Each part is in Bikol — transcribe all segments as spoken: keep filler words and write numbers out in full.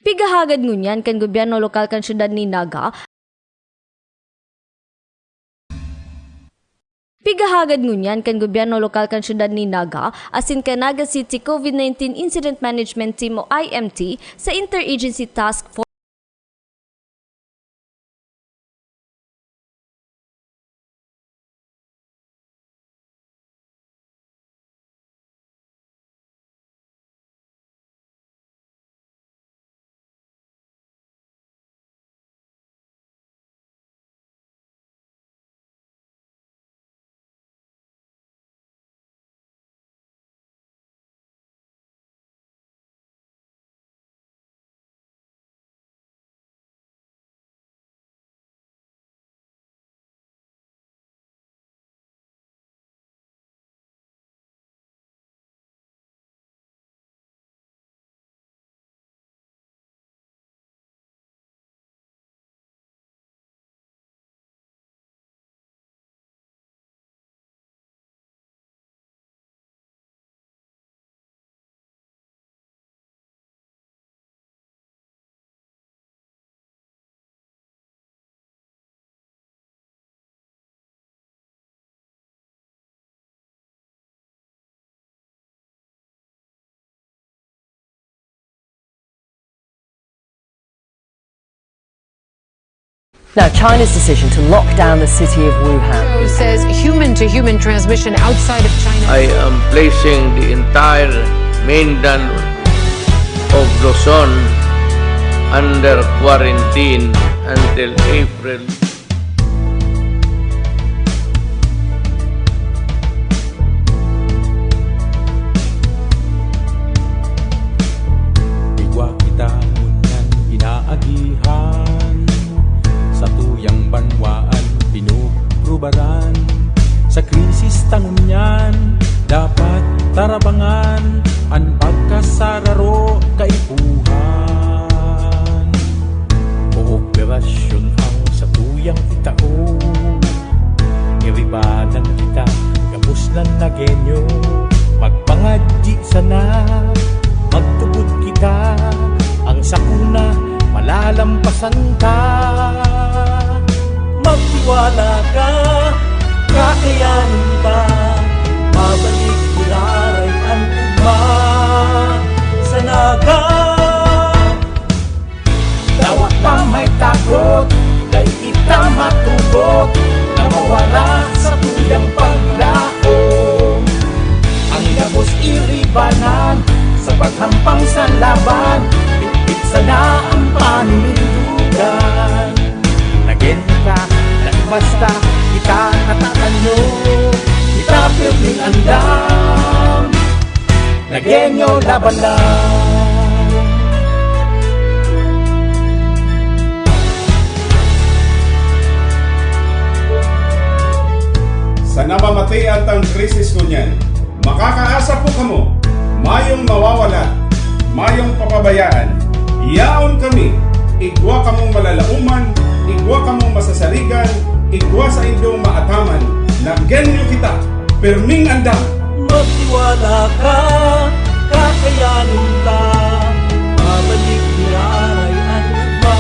Pigahagad ngunyan kan gobyerno lokal kan siyudad ni Naga, pigahagad ngunyan kan gobyerno lokal kan siyudad ni Naga asin kan Naga City COVID nineteen Incident Management Team o I M T sa Interagency Task Force. Now, China's decision to lock down the city of Wuhan. Says human-to-human transmission outside of China. I am placing the entire mainland of Luzon under quarantine until April. Igwa kita ngunyan inaagihan, satuyang banwaan pinuprubaran. Sa krisis ta ngunyan dapat tarabangan an pagkasararo kaipuhan. Kooperasyon ang satuyang itao. Iribanan kita, gabos na Nagueño. Magpangadyi sana, magtubod kita. Ang sakuna, malalampasan ta. Magtiwala ka, kakayanin ta. Babalik giraray an ugma sa Naga. Dawa pa may takot, dai kita matugot na mawara sa tuyang paglaom. Ang gabos iribanan sa paghampang sa laban, bitbit sana ang paninindugan. Nagen ka, nagbasta, kita natatanyo, kita pirming andam. Nagueño, laban lang. Sa namamatian tang krisis ngunyan, makakaasa po kamo, mayong mawawala, mayong papabayaan. Yaon kami, igwa kamong malalaoman, igwa kamong masasarigan, igwa saindong maataman. Nagueño kita, pirming andam. Magtiwala ka, kakayanin ta. Babalik giraray an ugma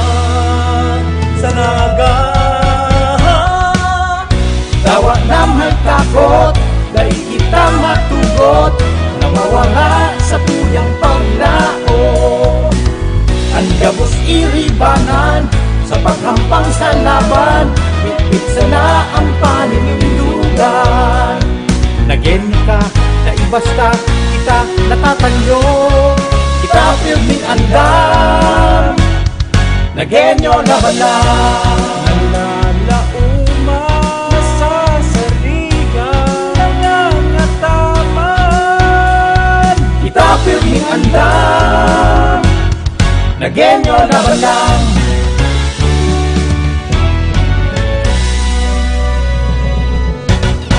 sa Naga. Dawa na may takot, dai kita matugot na mawara sa tuyang paglaom. An gabos iribanan sa paghampang sa laban, bitbit sana ang paninindugan. Nagen ka, naibasta, kita natatanyo, kita pirming andam. Nagueño, laban lang. Nalalaoman, nasasarigan, nangangataman. Kita pirming andam. Nagueño, laban lang.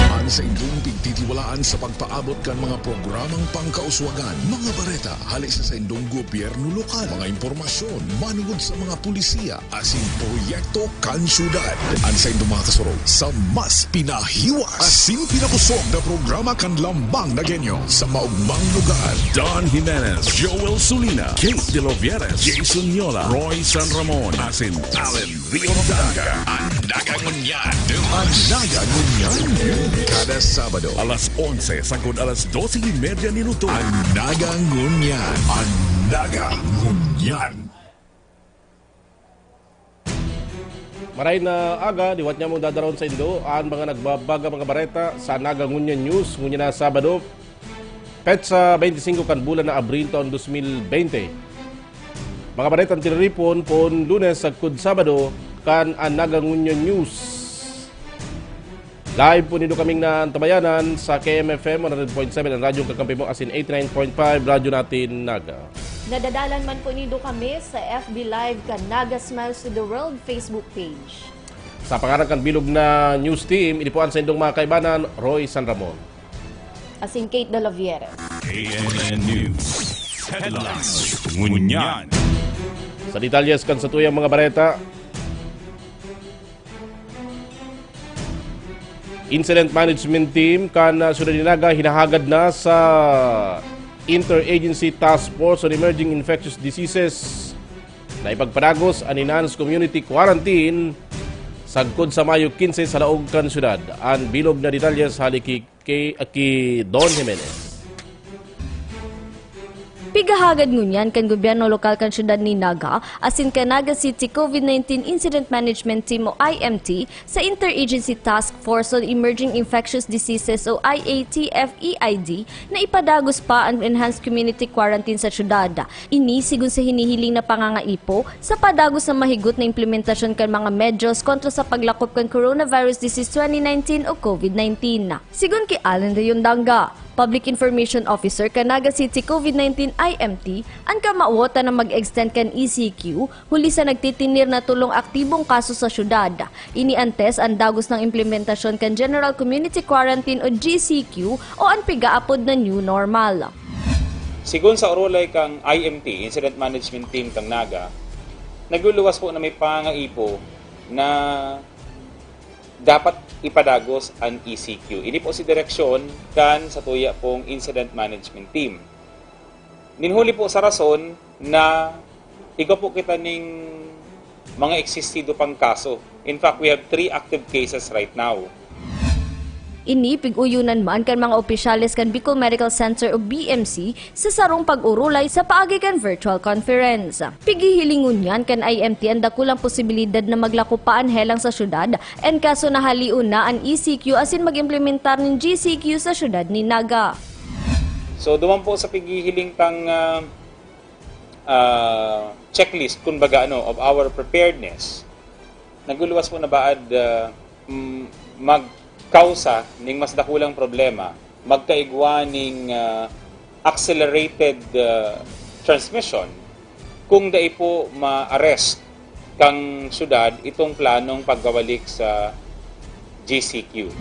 An saindong pigtitiwalaan sa pagpaabot Kan mga programang pangkauswagan, mga bareta hali sa saindong gobyerno lokal, mga impormasyon manungod sa mga pulisiya asin proyekto kan syudad. An saindong mga kasurog sa mas pinahiwas asin pinakosog na programa kan Lambang na Genyo sa maogmang lugar. Don Jimenez, Joel Sulina, Kate De Los Vieres, Jason Yola, Roy San Ramon, asin Allen Rio Danga. An Naga Ngunyan News. An Naga Ngunyan News. Kada Sabado, alas onse sagkod alas dose y media nin utog. An Naga Ngunyan. An Naga Ngunyan. Maray na aga, liwat niya mong dadaron sa indo an mga nagbabaga mga bareta sa Naga Ngunyan News, ngunyan na Sabado, petsa twenty-five kan bulan na Abril taon twenty twenty. Mga baretang tiniripon, poon Lunes sagkod Sabado, kan an Naga Ngunyan News. Live po nindo kaming naantabayanan sa K M F M one hundred point seven, ang radyong kakampi mo, asin eighty-nine point five, Radyo Natin Naga. Nadadalan man po nindo kami sa F B Live kan Naga Smiles to the World Facebook page. Sa pangaran kan bilog na news team, ini po an saindong mga kaibanan, Roy San Ramon. Asin Kate De Los Vieres. K N N News Headlines. Ngunyan. Sa detalyes kan satuyang mga bareta, Incident Management Team kan, ah, Syudad nin Naga hinahagad na sa Interagency Task Force on Emerging Infectious Diseases na ipagpadagos an enhanced community quarantine sagkod sa Mayo quince sa laog kan syudad. An bilog na detalyes hali ki, ki, ki Don Jimenez. Pigahagad ngunyan kan gobyerno lokal kan syudad nin Naga asin kan Naga City COVID nineteen Incident Management Team o I M T sa Interagency Task Force on Emerging Infectious Diseases o I A T F E I D na ipadagos pa an enhanced community quarantine sa syudad. Ini sigon sa hinihiling na pangangaipo sa padagos na mahigot na implementasyon kan mga medyos kontra sa paglakop kan coronavirus disease twenty nineteen o COVID nineteen. Sigon ki Allen Riondanga, Public Information Officer kan Naga City COVID nineteen I M T, an kamawot na mag-extend kan E C Q, huli sa nagtitinir na tolong aktibong kaso sa syudad. Ini antes an dagos na implementasyon kan General Community Quarantine o G C Q o an pigaapod na new normal. Sigon sa orolay kan I M T, Incident Management Team kan Naga, nagluluwas po na may pangangaipo na dapat ipadagos an E C Q. Ini po si direksyon kan satuya pong Incident Management Team. Nin huli po sa rason na igwa po kita ning mga existido pang kaso. In fact, we have three active cases right now. Ini pig-uyonan man kan mga opisyales kan Bicol Medical Center o B M C sa sarong pag-orolay sa paagi kan virtual conference. Pighihiling ngunyan kan I M T an dakulang posibilidad na maglakop pa an helang sa syudad, en kaso na halion na an E C Q asin mag-implementar nin G C Q sa syudad nin Naga. So, duman po sa pighihiling tang, ah, ah, checklist, kumbaga, ano, of our preparedness, nagluluwas po na baad, ah, mm, magkausa ning mas dakulang problema, magkaigwa ning, ah, accelerated, ah, transmission kung dai po ma-arrest kan syudad itong planong pagbabalik sa G C Q.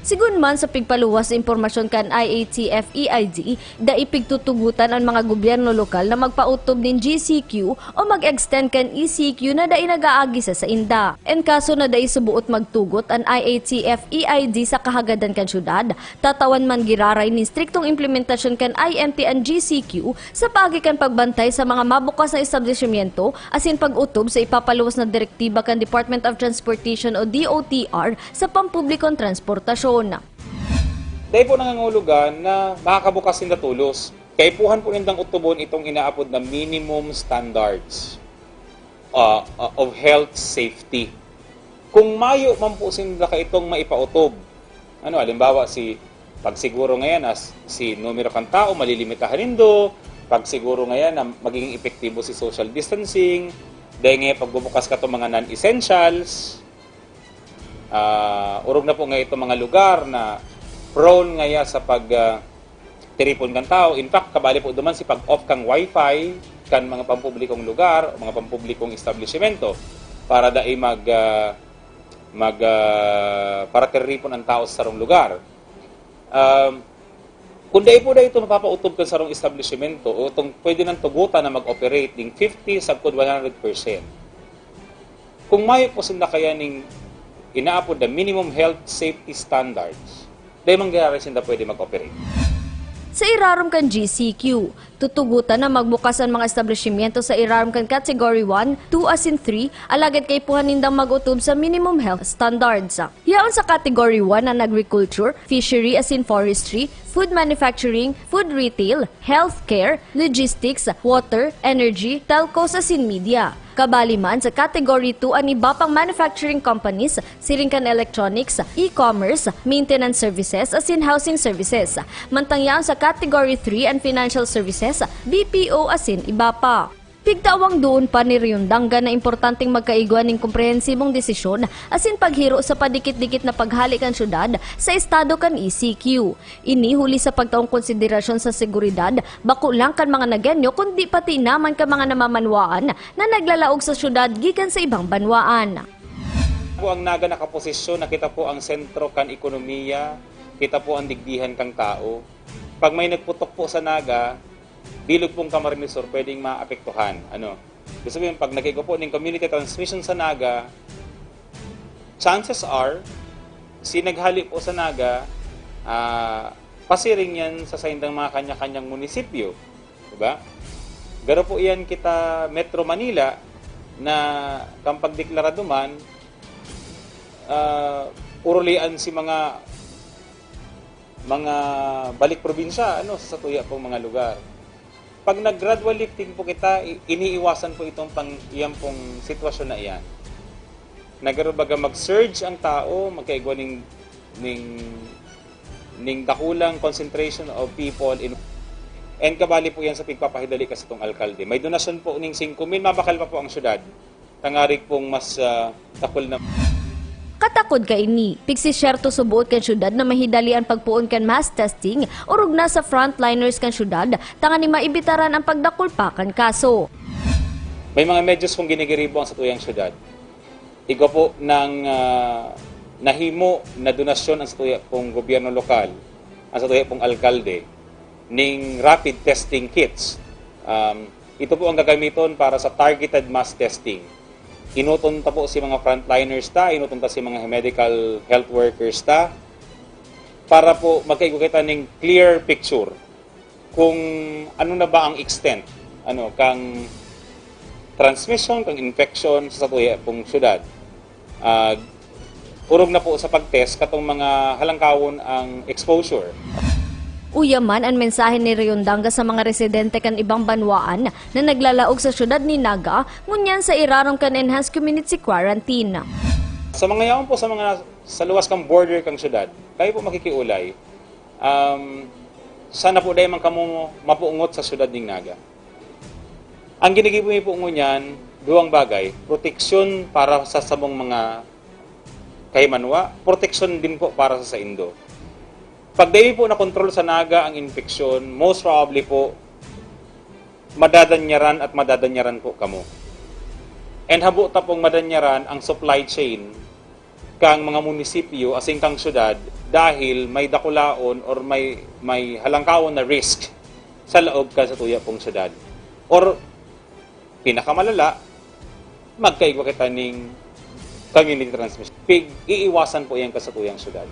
Sigon man sa pigpaluwas sa impormasyon kan I A T F E I D, dai pigtutugotan an mga gobyerno lokal na magpaotob nin G C Q o mag-extend kan E C Q na dai nag-aagi sa sainda. En kaso na dai suboot magtugot an I A T F E I D sa kahagadan kan syudad, tatawan man giraray nin striktong implementasyon kan I M T an G C Q sa paagi kan pagbantay sa mga mabukas na establisimyento asin pag-otob sa ipapaluwas na direktiba kan Department of Transportation o D O T R sa pampublikong transportasyon. Dai po nangangulugan na makakabukas sinda tolos. Kaipuhan po nindang otobon itong inaapod na minimum standards, ah, ah, of health safety. Kung mayo man po sinda kaitong maipaotob, ano, halimbawa, si, pagsiguro ngayon, as, si numero kan tao, malilimitahan nindo, pagsiguro ngayon na magiging epektibo si social distancing, dahil ngayon pagbubukas ka itong mga non-essentials, ah, orog na po ngayon itong mga lugar na prone ngaya sa pag, ah, tiripon kan tao. In fact, kabali po duman si pag-off kang wifi kan mga pampublikong lugar o mga pampublikong establisimento para dai mag, ah, mag, ah, para tiripon ang tao sa sarong lugar. Um, Kung dai po dai ito mapapautob kan sarong establishmento o itong pwede nang tugutan na mag-operate ning fifty sagkod one hundred percent, kung mayo po sinda kaya ning inaapod na minimum health safety standards, dai mangyayari sinda pwede mag-operate. Sa irarom kan G C Q, tutugutan na magbukas an mga establishmento sa irarom kan Category one, two asin three, alagad kaipuhan nindang mag-utob sa minimum health standards. Yaon sa Category one an agriculture, fishery asin forestry, food manufacturing, food retail, healthcare, logistics, water, energy, telcos asin media. Kabali man sa Category two an iba pang manufacturing companies, siring kan electronics, e-commerce, maintenance services asin housing services. Mantang yaon sa Category three an financial services, B P O asin iba pa. Pigtawang duon pa ni Riondanga na importanteng magkaigwa nin komprehensibong desisyon asin paghiro sa padikit-dikit na paghale kan syudad sa estado kan E C Q. Ini huli sa pagtaong konsiderasyon sa seguridad, bako lang kan mga Nagueño kundi pati naman kan mga namamanwaan na naglalaog sa syudad gikan sa ibang banwaan. Po ang Naga nakaposisyon na kita po ang sentro kan ekonomiya, kita po ang digdihan kang tao. Pag may nagputok po sa Naga, bilog pong Camarines Sur pwedeng maapektuhan. Ano? Gusto mo yun, pag nag-igo po ng community transmission sa Naga, chances are, si naghali po sa Naga, ah, pasiring yan sa saindang mga kanya-kanyang munisipyo. Diba? Garo po yan kita Metro Manila na kang pagdeklarado man, ah, urulian si mga mga balik probinsya ano sa satuya pong mga lugar. Pag nag-gradual lifting po kita, i- iniiwasan po itong pang iyan pong sitwasyon na iyan. Nagaro baga mag-surge ang tao, magkaigwa ning ning ning dakulang concentration of people in and kabali po yan sa pigpapahidali kasi itong alkalde. May donasyon po ning singko mil, mabakal pa po ang syudad. Tangarig pong mas ah, dakul na Katakod kaini, pigsisyerto suboot kan syudad na mahidali an pagpoon kan mass testing orog na sa frontliners kan syudad tanganing maibitaran an pagdakul pa kan kaso. May mga medyas pong ginigiribo ang satuyang syudad. Igwa po ng ah, nahimo na donasyon ang satuya pong gobyerno lokal, ang satuya pong alkalde, ning rapid testing kits. Um, ito po ang gagamiton para sa targeted mass testing. Inuton ta po si mga frontliners ta, inuton ta si mga medical health workers ta, para po magkaigwa kita ning clear picture kung ano na ba ang extent ano kang transmission, kang infection sa satuya pong syudad. Ah, orog na po sa pag-test katong mga halangkawon ang exposure. Uya man an mensahe ni Riondanga sa mga residente kan ibang banwaan na naglalaog sa syudad ni Naga, ngunyan sa irarom kan enhanced community quarantine. Sa mga yaon po sa mga sa luwas kang border kang syudad, kayo po makikiulay, um, sana po dai man kamo mapuungot sa syudad ning Naga. Ang ginigibo mi po ngunyan, duwang bagay, proteksyon para sa samong mga kahimanwa, proteksyon din po para sa saindo. Pag dai po na-control sa Naga ang infeksyon, most probably po, madadanyaran at madadanyaran po kamo. And habo ta pong madanyaran ang supply chain kang mga munisipyo asin kang syudad dahil may dakulaon or may may halangkawon na risk sa laog kan satuya pong syudad. Or pinakamalala, magkaigwa kita ning community transmission. Pig-iiwasan po yan kan satuyang syudad.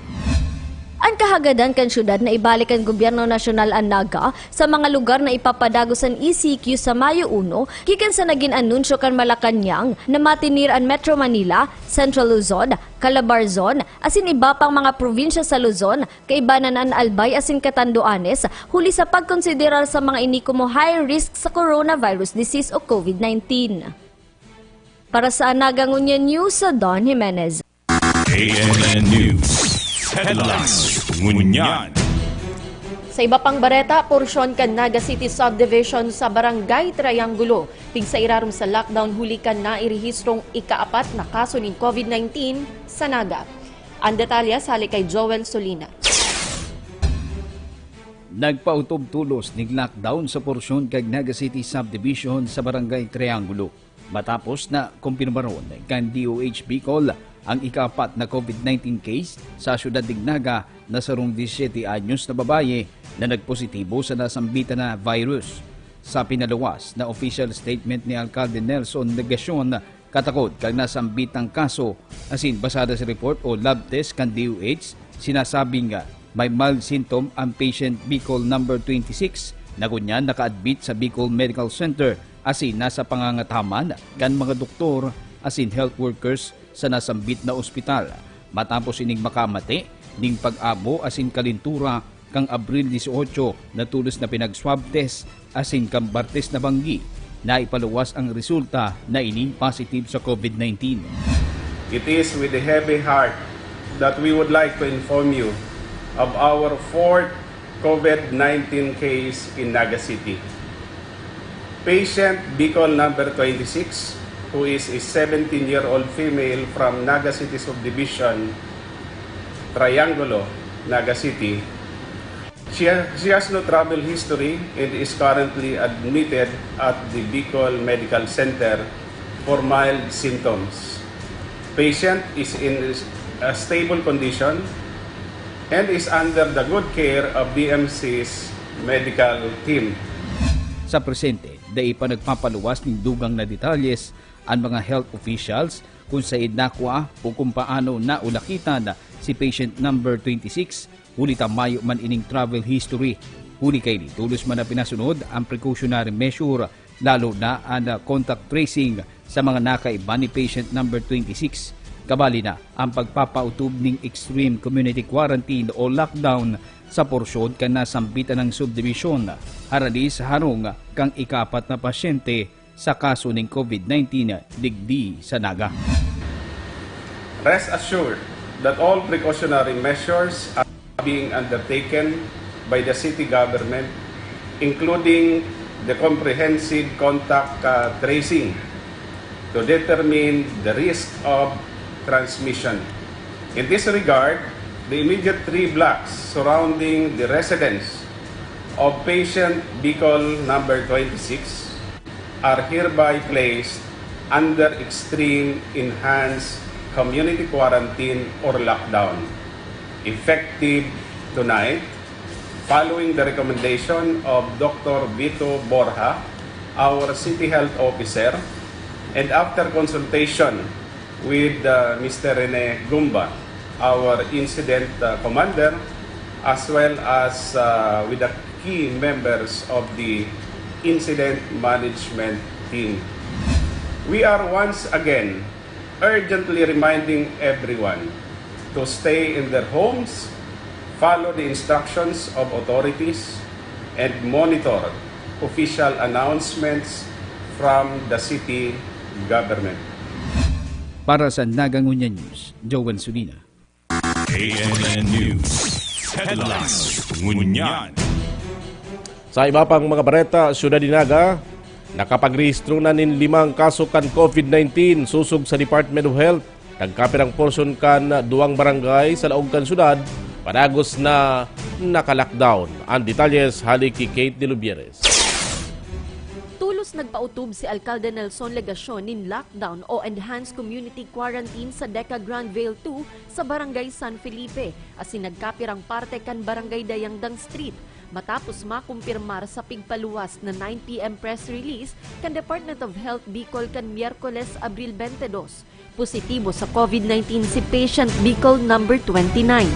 An kahagadan kan syudad na ibalik kan Gobyerno Nasyonal an Naga sa mga lugar na ipapadagos an E C Q sa Mayo uno, gikan sa nagin anunsyo kan Malacañang na matinir an Metro Manila, Central Luzon, Calabarzon, asin iba pang mga probinsya sa Luzon, kaibanan an Albay asin Catanduanes, huli sa pagkonsiderar sa mga ini komo high risk sa coronavirus disease o COVID nineteen. Para sa Anaga Ngunyan News, Don Jimenez. A M N News Headlines. Ngunyan. Sa iba pang bareta, porsyon kan Naga City Subdivision sa Barangay Triangulo, pigsairarom sa lockdown huli kan nairehistrong ikaapat na kaso nin COVID nineteen sa Naga. Ang detalye hale kay Joel Solina. Nagpautob tolos ning lockdown sa porsyon kan Naga City Subdivision sa Barangay Triangulo, matapos na kumpirmaron kan D O H Bicol ang ikaapat na COVID nineteen case sa siyudad nin Naga na sarong disisiete anyos na babayi na nagpositibo sa nasambitan na virus. Sa pinaluwas na official statement ni Alkalde Nelson Legacion, katakod kan nasambitang kaso, asin basado sa report o lab test kan D O H, sinasabing may mild symptom ang patient Bicol number twenty-six na ngunyan naka-admit sa Bicol Medical Center asin nasa pangangataman kan mga doktor asin health workers sa nasambit na ospital. Matapos ining makamate ning pag-abo asin kalintura, kan Abril dieciocho na tolos na pinag-swab test asin kan Martes na banggi, naipaluwas ang resulta na ini positive sa COVID nineteen. It is with a heavy heart that we would like to inform you of our fourth COVID nineteen case in Naga City. Patient Bicol number twenty-six, who is a seventeen-year-old female from Naga City Subdivision, Triangulo, Naga City. She, she has no travel history and is currently admitted at the Bicol Medical Center for mild symptoms. Patient is in a stable condition and is under the good care of D M C's medical team. Sa presente, dai pa nagpapaluwas nin dugang na detalyes an mga health officials kung saen nakua o kung paano naulakitan si patient number twenty-six, huli ta mayo man ining travel history. Huli kaini, tolos man na pinasunod ang precautionary measure, lalo na an contact tracing sa mga nakaiba ni patient number twenty-six. Kabali na ang pagpapautob ning extreme community quarantine o lockdown sa porsyon kan nasambitan na subdibisyon, harani sa harong kan ikaapat na pasyente sa kaso nin COVID nineteen digdi sa Naga. Rest assured that all precautionary measures are being undertaken by the city government, including the comprehensive contact, uh, tracing to determine the risk of transmission. In this regard, the immediate three blocks surrounding the residence of patient Bicol number twenty-six are hereby placed under extreme enhanced community quarantine or lockdown, effective tonight, following the recommendation of Doctor Vito Borja, our City Health Officer, and after consultation with, uh, Mister Rene Gumba, our incident, uh, commander, as well as, uh, with the key members of the incident management team. We are once again urgently reminding everyone to stay in their homes, follow the instructions of authorities, and monitor official announcements from the city government. Para sa Naga Ngunyan News, Joel Sulina. A N N News Headlines Ngunyan. Sa iba pang mga bareta, Syudad nin Naga, nakapagrehistro na nin limang kaso kan COVID nineteen sosog sa Department of Health. Nagkapirang porsyon kan duwang barangay sa laog kan syudad padagos na naka-lockdown. Ang detalye hale ki Kate de Lubieres. Tolos nagpautob si Alkalde Nelson Legacion nin lockdown o enhanced community quarantine sa DECA Grand Vale two sa Barangay San Felipe, asin nagkapirang parte kan Barangay Dayangdang Street, matapos makumpirmar sa pigpaluwas na nine P M press release kan Department of Health Bicol kan Miyerkules, Abril twenty-two. Positibo sa COVID nineteen si patient Bicol number twenty-nine.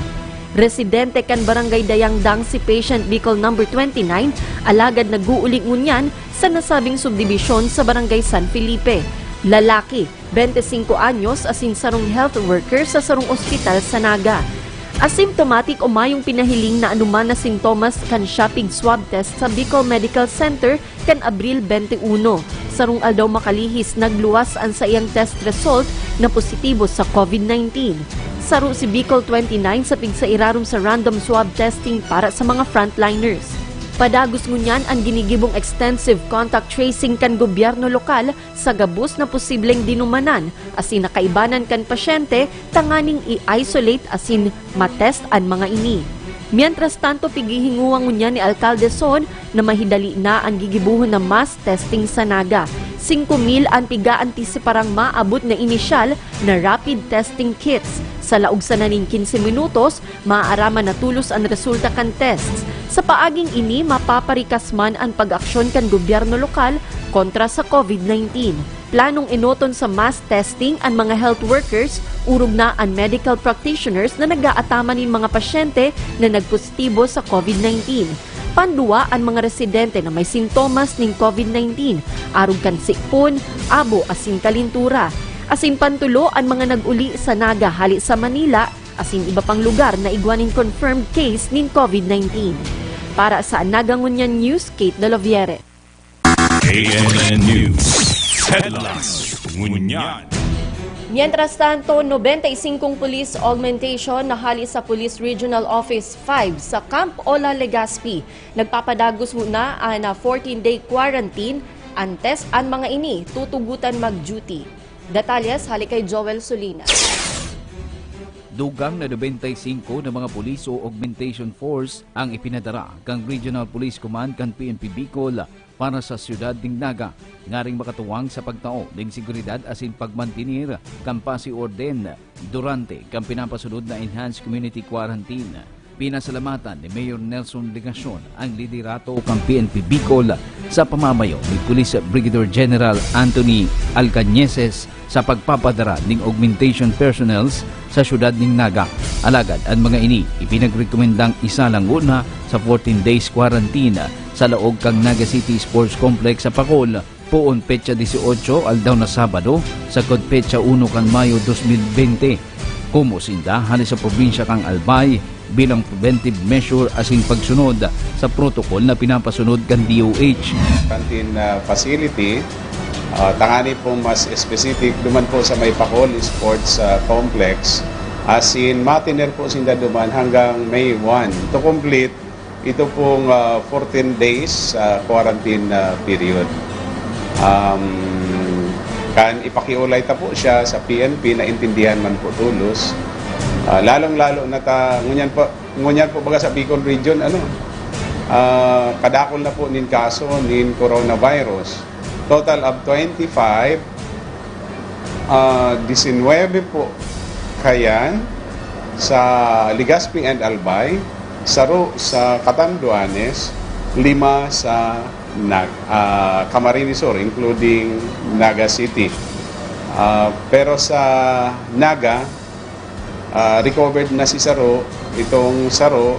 Residente kan Barangay Dayangdang si patient Bicol number twenty-nine, alagad nag-uuli ngunyan sa nasabing subdibisyon sa Barangay San Felipe. Lalaki, twenty-singko anyos, asin sarong health worker sa sarong ospital sa Naga. Asymptomatic o mayong pinahiling na anoman na sintomas kan siya pig-swab test sa Bicol Medical Center kan Abril twenty-one. Sarong aldaw makalihis, nagluwas an saiyang test result na positibo sa COVID nineteen. Saro si Bicol twenty-nine sa pigsairarom sa random swab testing para sa mga frontliners. Padagos ngunyan an ginigibong extensive contact tracing kan gobyerno lokal sa gabos na posibleng dinumanan asin nakaibanan kan pasyente tanganing i-isolate asin matest an mga ini. Mientras tanto, pighihingowa ngunyan ni Alkalde Son na mahidali na an gigibohon na mass testing sa Naga. Singko mil an piga-antisiparang maabot na inisyal na rapid testing kits. Sa laog sana nin quince minutos, maaaraman na tolos an resulta kan tests. Sa paaging ini, mapaparikas man an pag-aksyon kan gobyerno lokal kontra sa COVID nineteen. Planong enoton sa mass testing an mga health workers, orog na an medical practitioners na nag-aataman nin mga pasyente na nagpositibo sa COVID nineteen. Panduwa an mga residente na may sintomas nin COVID nineteen, arog kan sipon, abo asin kalintura. Asin pantulo an mga nag-uli sa Naga hale sa Manila asin iba pang lugar na igwa nin confirmed case nin COVID nineteen. Para sa Naga Ngunyan News, Kate Doloviere. A N N News Headlines Ngunyan. Mientras tanto, nobenta y singkong police augmentation na hale sa Police Regional Office five sa Camp Ola, Legazpi. Nagpapadagos ngona an fourteen-day quarantine antes an mga ini tutugotan mag-duty. Detalles hale kay Joel Solinas. Dugang na nobenta y singko na mga police o augmentation force ang ipinadara kan Regional Police Command kan P N P Bicol para sa siyudad ning Naga, ngaring makatuwang sa pagtao ning seguridad asin pagmantener kan pasi orden durante kan pinapasunod na enhanced community quarantine. Pinasalamatan ni Mayor Nelson Legacion ang liderato kan P N P Bicol sa pamamayo ni Police Brigadier General Anthony Alcañeses sa pagpapadara ning augmentation personnels sa siyudad ning Naga. Alagad an mga ini ipinagrekomendang isalang ngona sa fourteen days quarantine sa laog kan Naga City Sports Complex sa Pacol, poon petsa dieciocho, aldaw na Sabado, sagkod petsa uno kan Mayo dos mil bente. Komo sinda hale sa probinsya kan Albay bilang preventive measure asin pagsunod sa protocol na pinapasunod kan D O H. Canteen uh, facility, uh, tangani po mas specific, duman po sa may Pacol Sports uh, Complex, asin matiner po sinda duman hanggang May one to complete ito pong uh, fourteen days uh, quarantine uh, period. Um, kan ipakiulay ta po siya sa P N P, naintindihan man po tulos. Uh, lalong-lalo na ta, ngunyan po, ngunyan po baga sa Bicol Region, ano, uh, kadakol na po nin kaso nin coronavirus. Total of twenty-five, uh, disinwebe po kayan sa Legazpi and Albay, saro sa Catanduanes, lima sa Nag uh, Camarines Sur, including Naga City. Uh, pero sa Naga, uh, recovered na si Saro, itong Saro,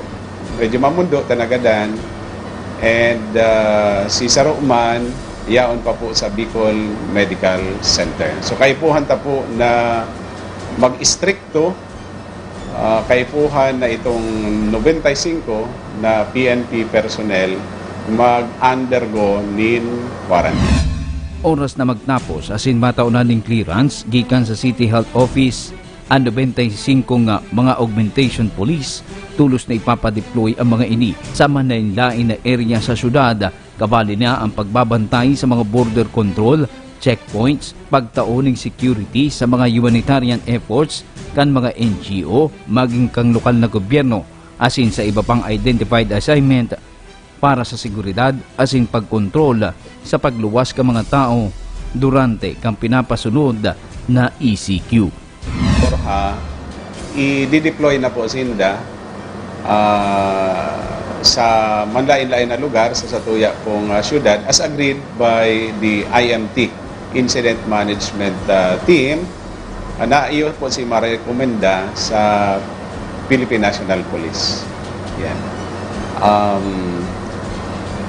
medyo mamundo, tanagadan, and uh, si Saro man, yaon pa po sa Bicol Medical Center. So kaipuhan ta po na mag-istrikto, uh, kaipuhan na itong nobenta y singko na P N P personnel mag-undergo nin quarantine. Oras na magtapos asin matao na ning clearance gikan sa City Health Office an nobenta y singko nga mga augmentation police, tulos na ipapadeploy ang mga ini sa manlain-lain na area sa syudad, kabali na ang pagbabantay sa mga border control, checkpoints, pagtao ning security sa mga humanitarian efforts kan mga N G O, maging kang lokal na gobyerno, asin sa iba pang identified assignment para sa seguridad asin pagkontrol sa pagluwas kan mga tawo durante kan pinapasunod na E C Q. Borja, i-deploy na po sinda uh, sa manlain-lain na lugar sa satuya pong uh, syudad as agreed by the I M T, Incident Management uh, Team, na iyo po si marekomenda sa Philippine National Police. Yan. Um,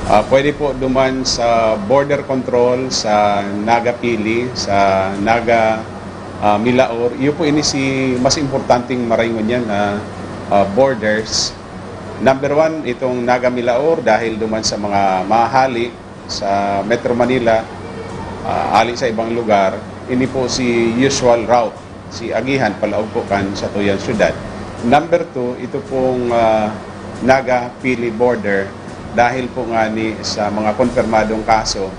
uh, pwede po duman sa border control, sa Naga Pili, sa Naga uh, Milaor. Iyo po ini si mas importanteng maray ngunyan na uh, borders. Number one, itong Naga Milaor dahil duman sa mga mahali sa Metro Manila, uh, ali sa ibang lugar, ini po si usual route, si agihan palaog po kan satuyang syudad. Number two, ito pong uh, Naga Pili border dahil po nga ni sa mga konfirmadong kaso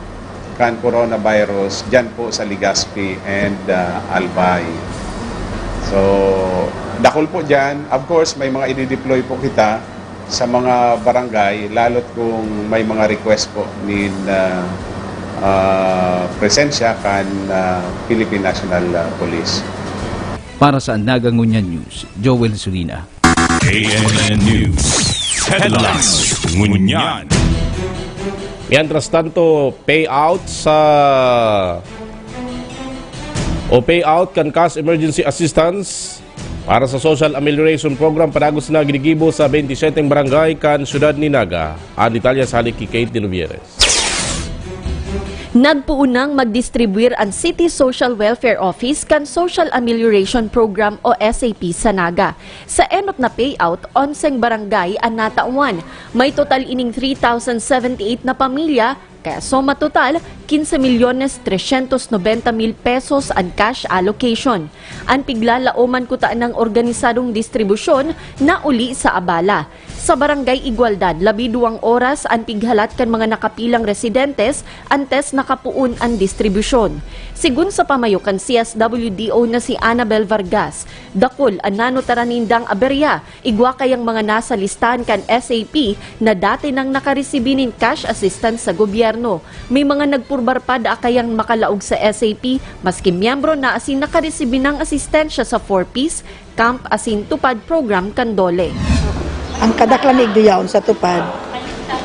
kan coronavirus dyan po sa Legazpi and uh, Albay. So, dakol po dyan. Of course, may mga i-deploy po kita sa mga barangay, lalo't kung may mga request po nin uh, ah, presensya kan, ah, Philippine National, ah, Police. Para sa Naga Ngunyan News, Joel Sulina. A N N News Headlines Ngunyan. Mientras tanto, payout sa o payout kan cash emergency assistance para sa Social Amelioration Program padagos na ginigibo sa twenty-seven barangay kan siyudad ni Naga. Ang detalye sa halik ki Kate de Lubieres. Nagpoon nang magdistribwir an City Social Welfare Office kan Social Amelioration Program o S A P sa Naga. Sa enot na payout, onseng barangay an natawan. May total ining three thousand seventy-eight na pamilya, kaya soma total, quince milyones trescientos noventa mil pesos an cash allocation. An piglalaoman kuta ng organisadong distribusyon na uli sa abala. Sa Barangay Igualdad, labi duwang oras an pighalat kan mga nakapilang residentes antes nakapoon an distribusyon. Sigun sa pamayo kan C S W D O na si Annabel Vargas, dakul an nanutaran nindang aberya, igwa kayang mga nasa listahan kan S A P na dati nang nakaresibi nin cash assistance sa gobyerno. May mga nagpurbar pa da kayang makalaog sa S A P, maski miyembro na asin nakaresibi ng asistensya sa four Ps, camp asin tupad program kan DOLE. Ang kadaklan igduyaon sa tupad,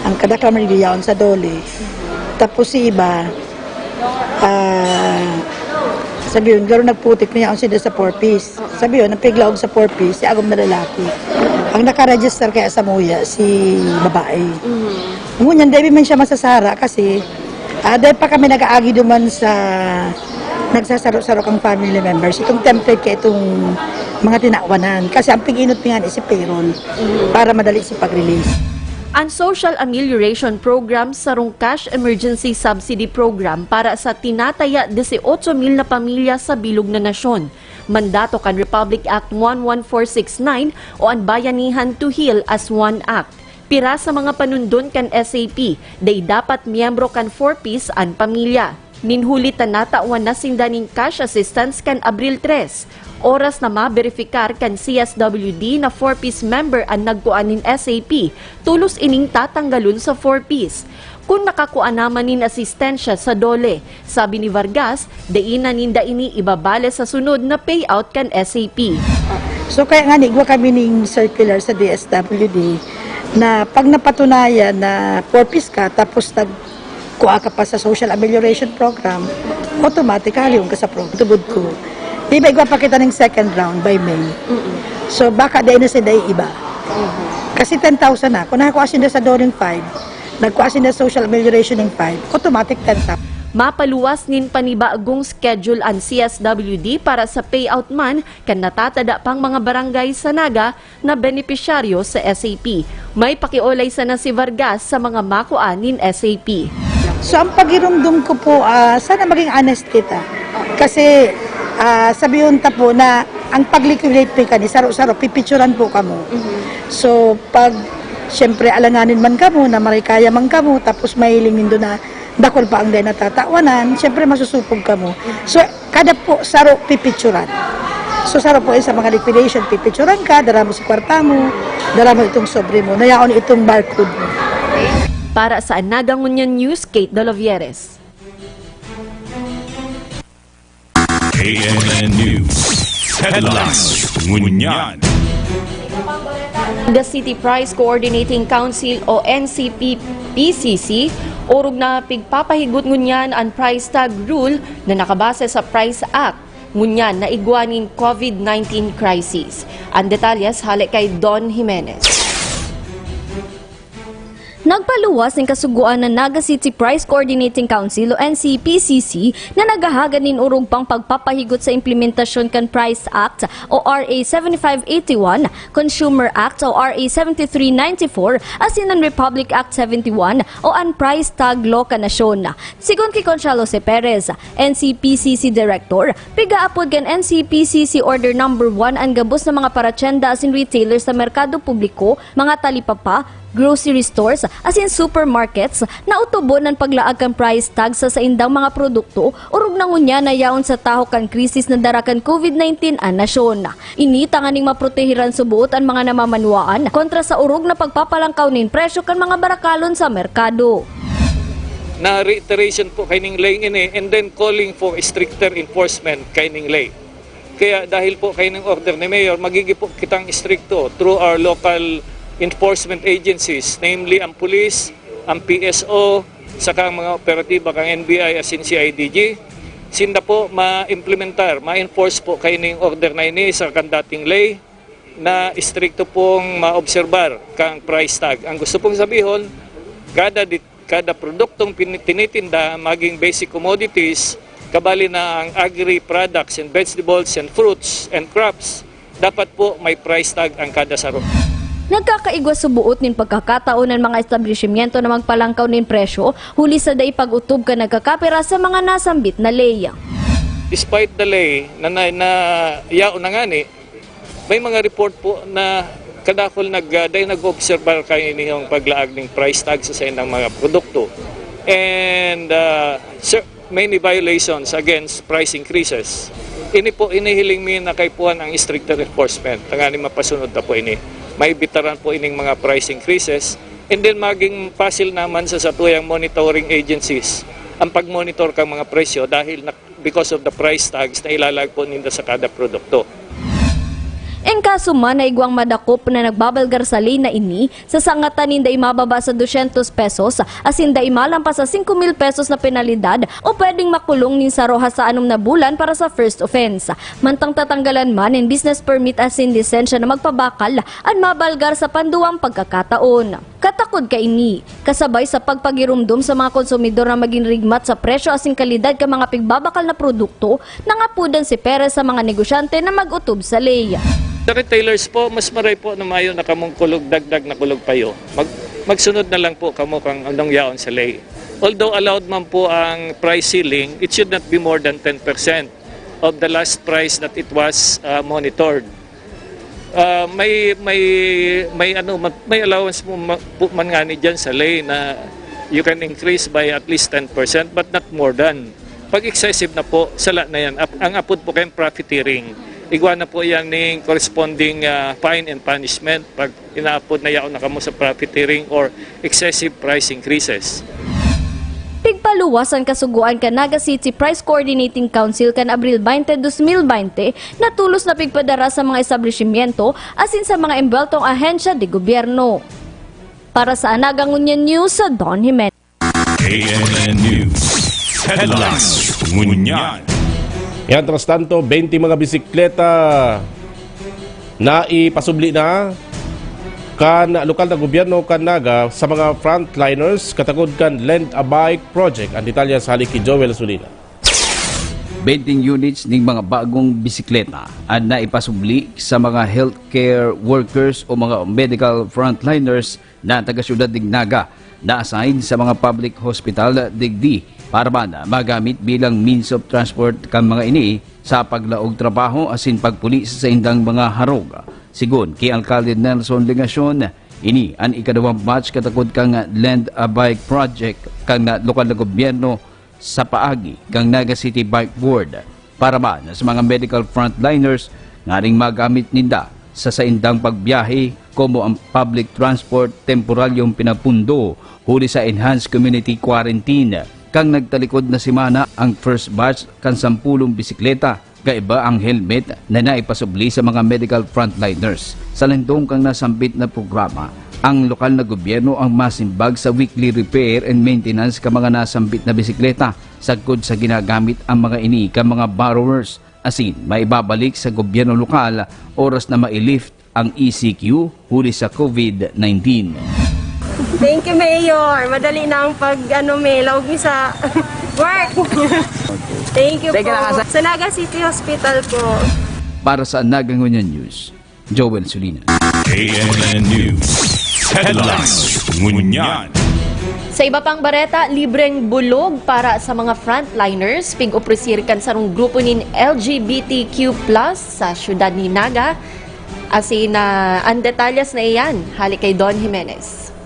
ang kadaklan man igduyaon sa DOLE. Tapos si iba, ah, sabi yun, garo nagputik na yaon sila sa four Ps. Sabi yun, ang piglaog sa four Ps, si agom na lalaki. Ang nakaregister kaya sa muya, si babae. Ngunyan, dahil man siya masasara kasi ah, dahil pa kami nag-aagi duman sa nagsasaro-saro kang family members. Itong template kaya itong mga tinawanan. Kasi ang pig-inot niyan is si payroll para madali si pag-release. Ang Social Amelioration Program sarong cash emergency subsidy program para sa tinataya dieciocho mil na pamilya sa bilog na nasyon. Mandato kan Republic Act one one four six nine o an Bayanihan to Heal as One Act. Pira sa mga panundon kan S A P, dai dapat miyembro kan four Ps an pamilya. Nin huli ta natawan na sinda nin cash assistance kan Abril tres. Oras na maberefikar kan C S W D na four Ps member an nagkua nin S A P, tolos ining tatanggalon sa four Ps. Kun nakakua na man nin asistensya sa DOLE, sabi ni Vargas, dai na ninda ini ibabale sa sunod na payout kan S A P. So kaya nga igwa kami ning circular sa D S W D na pag napatunayan na four Ps ka tapos nagkuha ka pa sa Social Amelioration Program, automatic halihon ka sa program. Tubod ko. Di ba igwa pa kita ning second round by May? So baka dahil na sila iba. Kasi ten thousand na. Kung nakakuha sila sa DOLE ng five, nagkuha sila sa Social Amelioration ng five, automatic ten thousand. Mapaluwas nin panibagong schedule an C S W D para sa payout man kan natatada pang mga barangay sa Naga na benepisyaryo sa S A P. May pakiolay sana si Vargas sa mga makua nin S A P. So ang pagirumdom ko po, ah, sana maging honest kita. Kasi ah, sabi unta po na ang pag-liquidate po kani, saro-saro, pipicturan po kamo. So pag, siyempre, alanganin man kamo, na marikaya man kamo, tapos mahiling nindo na dakul pa ang dahil natatawanan, siyempre masusupog kamo. So, kada po, saro pipicturan. So, saro po sa mga liquidation, pipicturan ka, dara mo si kwarta mo, dara mo itong sobre mo, nayaon itong barcode mo. Para sa Anaga Ngunyan News, Kate Dolovieres. A N N News Headlines Ngunyan. The City Price Coordinating Council o N C P P C C, orog na pigpapahigot ngunyan an price tag rule na nakabase sa Price Act, ngunyan na igwa nin COVID nineteen crisis. Ang detalyes hale kay Don Jimenez. Nagpaluwas nin kasugoan na Naga City Price Coordinating Council o N C P C C na naghahagad nin orog pang pagpapahigot sa implementasyon kan Price Act o R A seventy-five eighty-one, Consumer Act o R A seventy-three ninety-four, asin an Republic Act seventy-one o an Price Tag Law kan nasyon. Sigon ki Conchal Jose Perez, N C P C C Director, pigaapod kan N C P C C Order Number One an gabos na mga paratyenda asin retailer sa merkado publiko, mga talipapa, grocery stores, asin supermarkets na otobo nan paglaag kan price tag sa saindang mga produkto, orog na ngunyan na yaon sa tahaw kan krisis na dara kan COVID nineteen an nasyon. Ini tanganing maprotehiran suboot an mga namamanwaan kontra sa orog na pagpapalangkaw nin presyo kan mga barakalon sa merkado. na reiteration po kaining lei ini, and then calling for stricter enforcement kaining lei. Kaya dahil po kaining order ni Mayor, magigi po kitang istrikto through our local enforcement agencies, namely ang pulis, ang P S O, saka ang mga operatiba kang N B I asin C I D G. Sinda po ma-implementar, ma-enforce po kaining order na ini sa kan dating lei na istrikto pong maobserbar kang price tag. Ang gusto pong sabihon, kada di-, kada produktong pini-, tinitinda, maging basic commodities, kabali na ang agri products and vegetables and fruits and crops, dapat po may price tag ang kada saro. Nagkakaigwa subuot nin pagkakataon an mga establisimyento na magpalangkaw nin presyo huli sa dai pag-otob kan nagkakapira sa mga nasambit na lei. Despite the lei na, na, na yaon na ngani, may mga report po na kadakol nag, ah, dai nag-obserbar kainihong paglaag ning price tag sa saindang mga produkto. And, ah, sir, many violations against price increases. Ini po, inihiling mi na kaipuhan ang stricter enforcement. Tanganing mapasunod na po ini. Maibitaran po ining mga price increases. And then maging pasil naman sa satuyang monitoring agencies ang pag-monitor kang mga presyo dahil na, because of the price tags na ilalag po ninda sa kada produkto. Engkaso man na igwang madakop na nagbabalgar sa lei na ini, sa sangatan nin dai mababa sa dosyentos pesos asin dai malampas sa singko mil pesos na penalidad o pwedeng makulong nin saro hasta anom na bulan para sa first offense. Mantang tatanggalan man nin business permit asin lisensya na magpabakal an mabalgar sa panduwang pagkakataon. Katakod kaini, kasabay sa pagpagiromdom sa mga konsumidor na magin rigmat sa presyo asin kalidad kan mga pigbabakal na produkto, nangapodan si Perez sa mga negosyante na mag-otob sa lei. Sa retailers po, mas maray po na mayo na kamong kulog, dagdag na kulog payo. Mag, magsunod na lang po kamo kang anong yaon sa lei. Although allowed man po ang price ceiling, it should not be more than ten percent of the last price that it was, ah, monitored. Ah, may, may, may, ano, ma-, may allowance po, ma-, po man ngani diyan sa lei na you can increase by at least ten percent, but not more than. Pag excessive na po, sala na yan. Ap-, ang apod po kayong profiteering. Igwa na po yan ning corresponding, ah, fine and punishment pag inaapod na yaon na kamo sa profiteering or excessive price increases. Pigpaluwas an kasugoan kan Naga City Price Coordinating Council kan Abril twenty, dos mil bente, na tolos na pigpadara sa mga establisimyento asin sa mga embweltong ahensya de gobyerno. Para sa Anaga Ngunyan News, Don Jimenez. K N N News Headlines. Ngunyan. Yan, tras tanto, twenty mga bisikleta na ipasubli na kan lokal na gobyerno kan Naga sa mga frontliners katakod kan Lend a Bike Project. Ang detalye sa halik ki Joel Sulina. Twenty units ning mga bagong bisikleta an naipasubli sa mga healthcare workers o mga medical frontliners na taga-syudad ning Naga na assign sa mga public hospital digdi para man magamit bilang means of transport kan mga ini sa paglaog trabaho asin pagpuli sa saindang mga harog. Sigon ki Alkalde Nelson Legacion, ini an ikaduwang batch katakod kan Lend a Bike Project kan lokal na gobyerno sa paagi kan Naga City Bike Board para man sa mga medical frontliners nganing magamit ninda sa saindang pagbiyahe, komo ang public transport temporalyong pinapundo huli sa enhanced community quarantine. Kan nagtalikod na semana ang first batch kan sampulong bisikleta, kaiba ang helmet na naipasubli sa mga medical frontliners. Sa lindong kan nasambit na programa, ang lokal na gobyerno ang masimbag sa weekly repair and maintenance kan mga nasambit na bisikleta, sagkod sa ginagamit ang mga ini kan mga borrowers, asin maibabalik sa gobyerno lokal oras na mailift ang E C Q huli sa COVID nineteen. Thank you, Mayor. Madali na ang pag, ano, may laog mi sa work. Thank you po. Sa Naga City Hospital po. Para sa Naga Ngunyan News, Joel Sulina. K N N News Headlines. Ngunyan. Sa iba pang bareta, libreng bulog para sa mga frontliners, pig-opresir kan sarong grupo nin L G B T Q plus sa siyudad ni Naga. Asin na ang detalyes na iyan, hali kay Don Jimenez.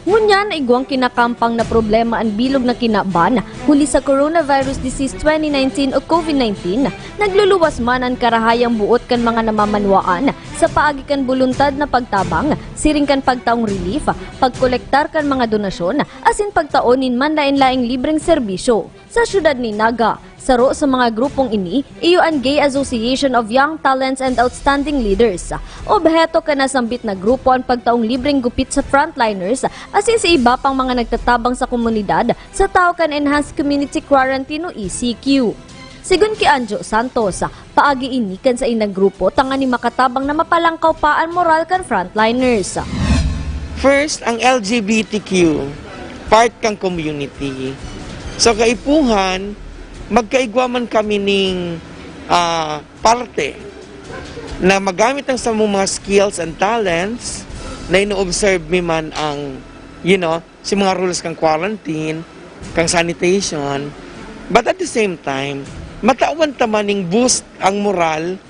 Ngunyan na igwang kinakampang na problema an bilog na kinaban huli sa coronavirus disease twenty nineteen o COVID nineteen, nagluluwas man an karahayang buot kan mga namamanwaan sa paagi kan boluntad na pagtabang, siring kan pagtaong relief, pagkolektar kan mga donasyon, asin pagtao nin manlaen-laeng libreng serbisyo. Sa siyudad ni Naga, saro sa mga grupong ini, iyo an Gay Association of Young Talents and Outstanding Leaders. Obheto kan nasambit na grupo an pagtaong libreng gupit sa frontliners, asin sa iba pang mga nagtatabang sa komunidad sa tahaw kan Enhanced Community Quarantine o E C Q. Sigon ki Anjo Santos, paagi ini kan saindang grupo tanganing makatabang na mapalangkaw pa an moral kan frontliners. First, ang L G B T Q, part kang community. So, kaipuhan, magkaigwa man kami ning, ah, parte na magamit ang samong mga skills and talents na ino-observe mi man ang, you know, si mga rules kang quarantine, kang sanitation. But at the same time, matawan ta man ning boost ang moral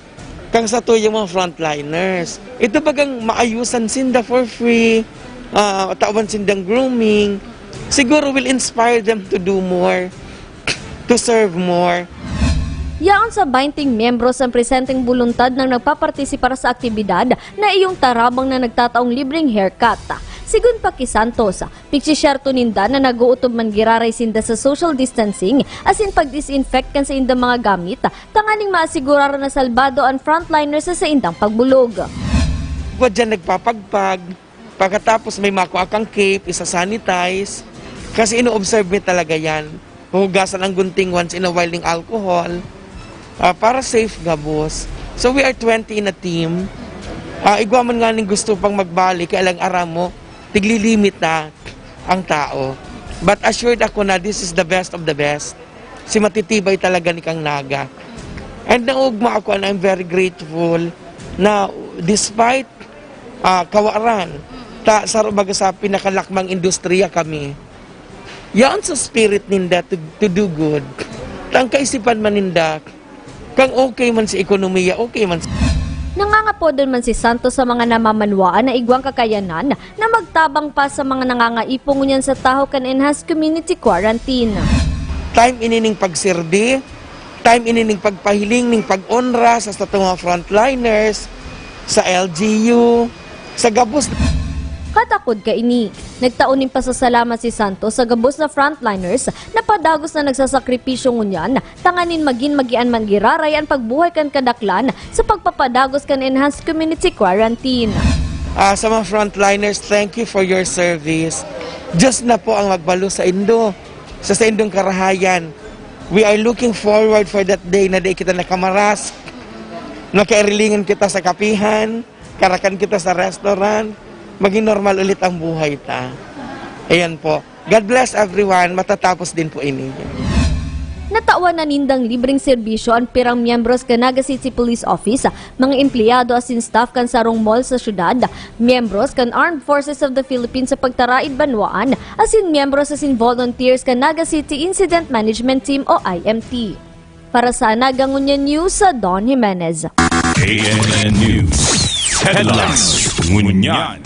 kang satuyang mga frontliners. Ito bagang maayusan sinda for free, ah, tawan sindang grooming, siguro will inspire them to do more, to serve more. Yaon sa baynte miyembros an presenteng boluntad na nagpapartisipar sa aktibidad na iyong tarabang na nagtataong libreng haircut. Sigon pa ki Santos, pigsisyerto ninda na nag-ootob man giraray sinda sa social distancing asin pag-disinfect kan saindang mga gamit, tanganing maasigurar na salbado an frontliners sa saindang pagbolog. Wa diyan nagpapagpag, pagkatapos may makua kang cape, isa-sanitize, kasi ino-observe mi talaga yan. Huhugasan ang gunting once in a while ning alcohol, ah, para safe gabos. So we are twenty in a team. Ah, igwa man nganing gusto pang magbalik, kaya lang aram mo, tiglilimit na ang tao. But assured ako na this is the best of the best. Si matitibay talaga ni kang Naga. And naugma ako and I'm very grateful na despite, ah, kawaran, ta, sa, baga sa pinakalakmang industriya kami, yaon sa spirit ninda to, to do good. Tang kaisipan man ninda, kang okay man sa ekonomiya, okay man sa Nangangapodon man si Santos sa mga namamanwaan na igwang kakayanan na magtabang pa sa mga nangangaipo ngunyan sa tahaw kan enhanced community quarantine. Time ini ning pagserbi, time ini ning pagpahiling, ning pag-onra sa satong mga frontliners, sa L G U, sa gabos. Katakod kaini, nagtao nin pasasalamat si Santos sa gabos na frontliners na padagos na nagsasakripisyo ngunyan tanganing magin magian man giraray an pagbuhay kan kadaklan sa pagpapadagos kan enhanced community quarantine. Ah, sa mga frontliners, thank you for your service. Diyos na po ang magbalo sa indo, sa saindong karahayan. We are looking forward for that day na di kita nakamaras, nakairilingan kita sa kapihan, karakan kita sa restaurant, maging normal ulit ang buhay ta. Ayan po. God bless everyone. Matatapos din po ini. Natawan na nindang libreng serbisyo an pirang miyembros kan Naga City Police Office, mga empleyado asin staff kan sarong mall sa syudad, miyembros kan Armed Forces of the Philippines sa pagtaraid banwaan, asin miyembros asin volunteers kan Naga City Incident Management Team o I M T. Para sa Naga Ngunyan News, sa Don Jimenez. K N N News Headlines Ngunyan.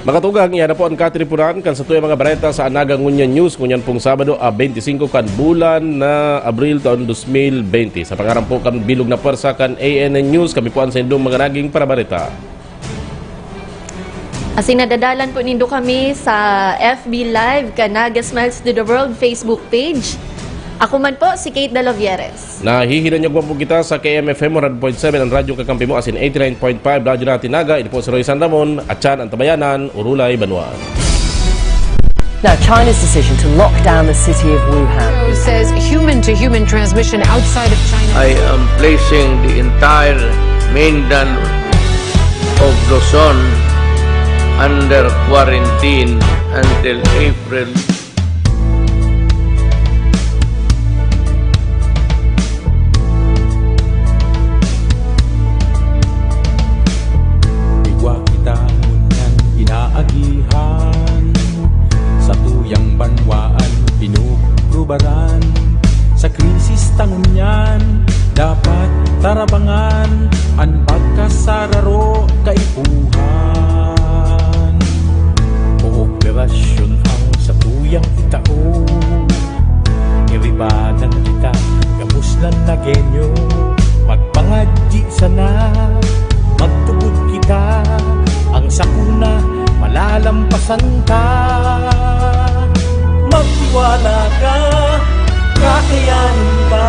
Mga tugang, iyan na po ang katiripunan kan satuyang mga bareta sa Naga Ngunyan News ngunyan pong Sabado, ah, twenty-five kan bulan na Abril taon twenty twenty. Sa pangaran po kan bilog na pwersa kan A N N News, kami po ang saindong mga naging parabareta. Asin nadadalan po nindo kami sa F B Live kan Naga Smiles to the World Facebook page. Ako man po si Kate Dalovieres. Nahihinanyog man po kita sa K M F M one hundred point seven, ang radyo kakampi mo, asin eighty-nine point five Radyo Natin Naga. Ini po si Roy San Ramon, at siyan ang tabayanan, Urulay Banwaan. Now, China's decision to lock down the city of Wuhan. Says human-to-human transmission outside of China. I am placing the entire mainland of Luzon under quarantine until April. Igwa kita ngunyan inaagihan, satuyang banwaan pinugrubaran. Sa krisis ta ngunyan, dapat tarabangan an pagkasararo kaipuhan. Kooperasyon Rasyon ang satuyang itao. Iribanan kita, gabos na Nagueño. Magpangadyi sana, magtubod kita. Ang sakuna, malalampasan ta. Magtiwala ka, kakayanin ta.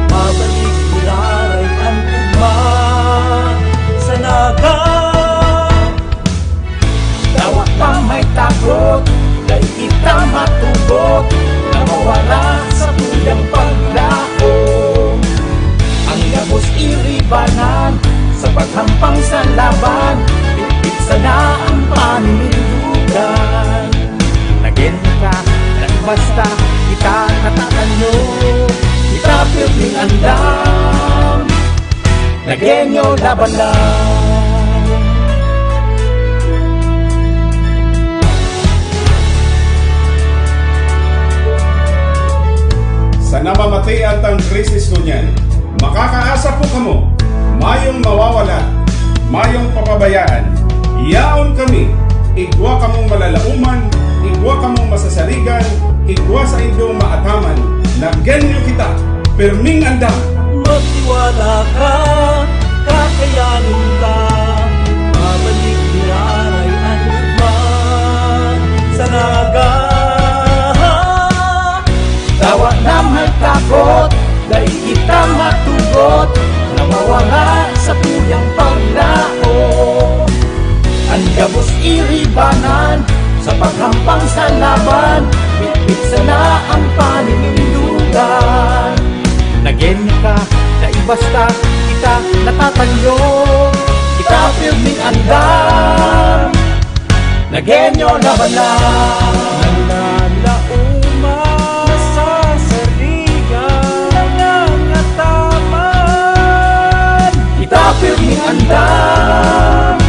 Babalik giraray an ugma sa Naga. Dawa pa may takot, dai kita matugot na mawara sa tuyang paglaom. Ang gabos iribanan, sa paghampang sa laban, bitbit sana ang paninindugan. Nagueño ka, na basta kita natatanyo, kita pirming andam. Nagueño, laban lang. Sa namamatian tang krisis ngunyan, makakaasa po kamo, mayong mawawala, mayong papabayaan. Yaon kami, igwa kamong malalaoman, igwa kamong masasaligan, igwa saindong maataman. Nagueño kita, pirming andam. Magtiwala ka, kakayanin ka. Babalik giraray an ugma sa Naga. Dawa na may takot, dai kita matugot na mawara sa tuyang paglaom. An gabos iribanan, sa paghampang sa laban, bitbit sana ang paninindugan. Nagueño ka, dai basta kita natatanyo. Kita pirming andam. Nagueño, laban lang. Nalalaoman, nasasarigan, nangangataman. Kita pirming andam.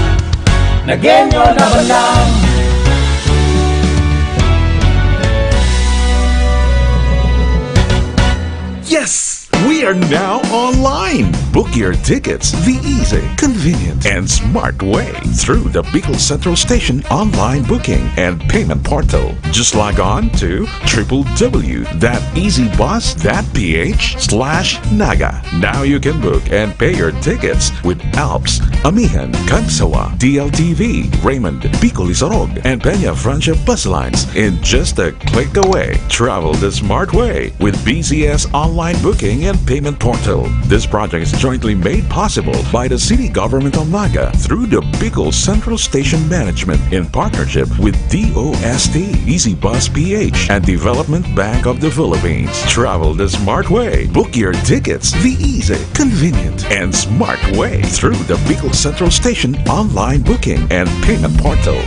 Nagueño, laban lang. Yes! We are now online. Book your tickets the easy, convenient, and smart way through the Bicol Central Station online booking and payment portal. Just log on to triple W dot easy bus dot P H slash naga. Now you can book and pay your tickets with Alps, Amihan, Cagsawa, D L T V, Raymond, Bicol Isarog, and Peña Francia bus lines in just a click away. Travel the smart way with B C S Online Booking and Payment Portal. This project is jointly made possible by the City Government of Naga through the Bicol Central Station Management in partnership with D O S T, Easy Bus P H, and Development Bank of the Philippines. Travel the smart way. Book your tickets the easy, convenient, and smart way through the Bicol Central Station Online Booking and Payment Portal.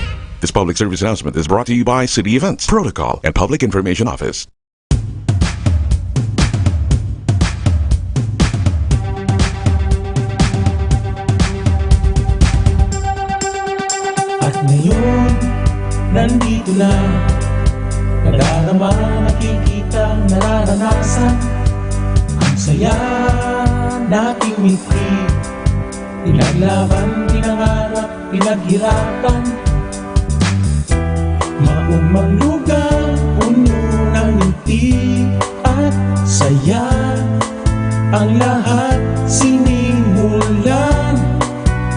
This public service announcement is brought to you by City Events, Protocol, and Public Information Office. At ngayon, nandito na. Nadarama, nakikita, nararanasan. Ang saya nating minti. Pinaglaban, pinangarap, pinaghirapan. Maugmang lugar, puno ng ngiti at saya. Ang lahat sinimulan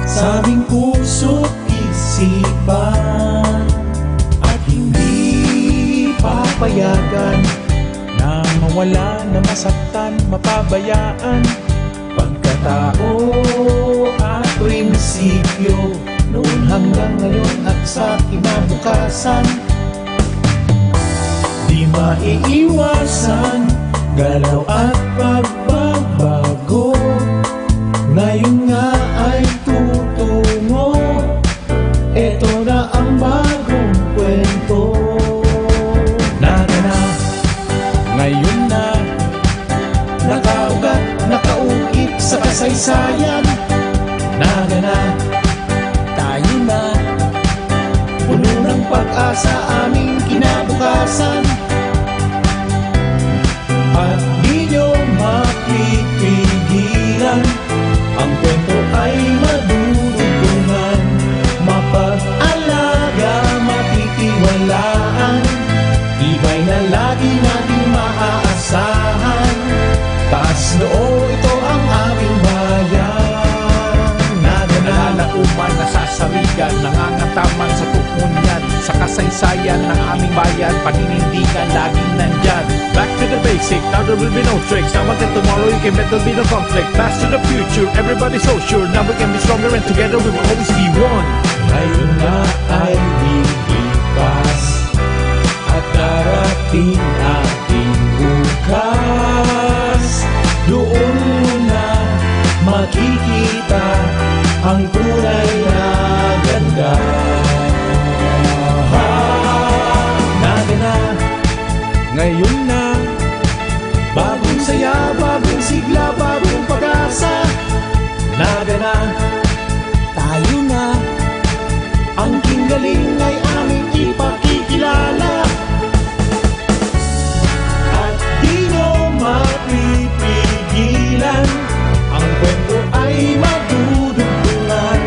sa aming puso't isipan. At hindi papayagan na mawala, na masaktan, mapabayaan. Pagkatao at prinsipyo, noon hanggang ngayon at sa kinabukasan. Di maiiwasan, galaw at pagbabago. Ngayon nga ay tutungo. Eto na ang bagong kwento. Naga na, ngayon na, nakaugat, nakaukit sa kasaysayan. Naga na, tayo na, puno ng pag-asa aming kinabukasan. At di nyo mapipigilan, ang kwento ay madudugtungan. Mapag-alaga, matitiwala. Yan, nangangataman sa tuon yan. Sa kasaysayan ng aming bayan, paninindigan laging nandyan. Back to the basic, now there will be no tricks. Now until tomorrow, you can bet there'll be no conflict. Pass to the future, everybody so sure. Now we can be stronger and together we will always be one. Ngayon na ay lilipas at darating ating bukas. Doon mo na makikita ang tunay na ganda. Nagana, ngayon na. Bagong saya, bagong sigla, bagong pag-asa. Nagana, tayo na. Ang king galing ay aming ipakikilala. At di nyo mapipigilan. Ang kwento ay madudugtungan.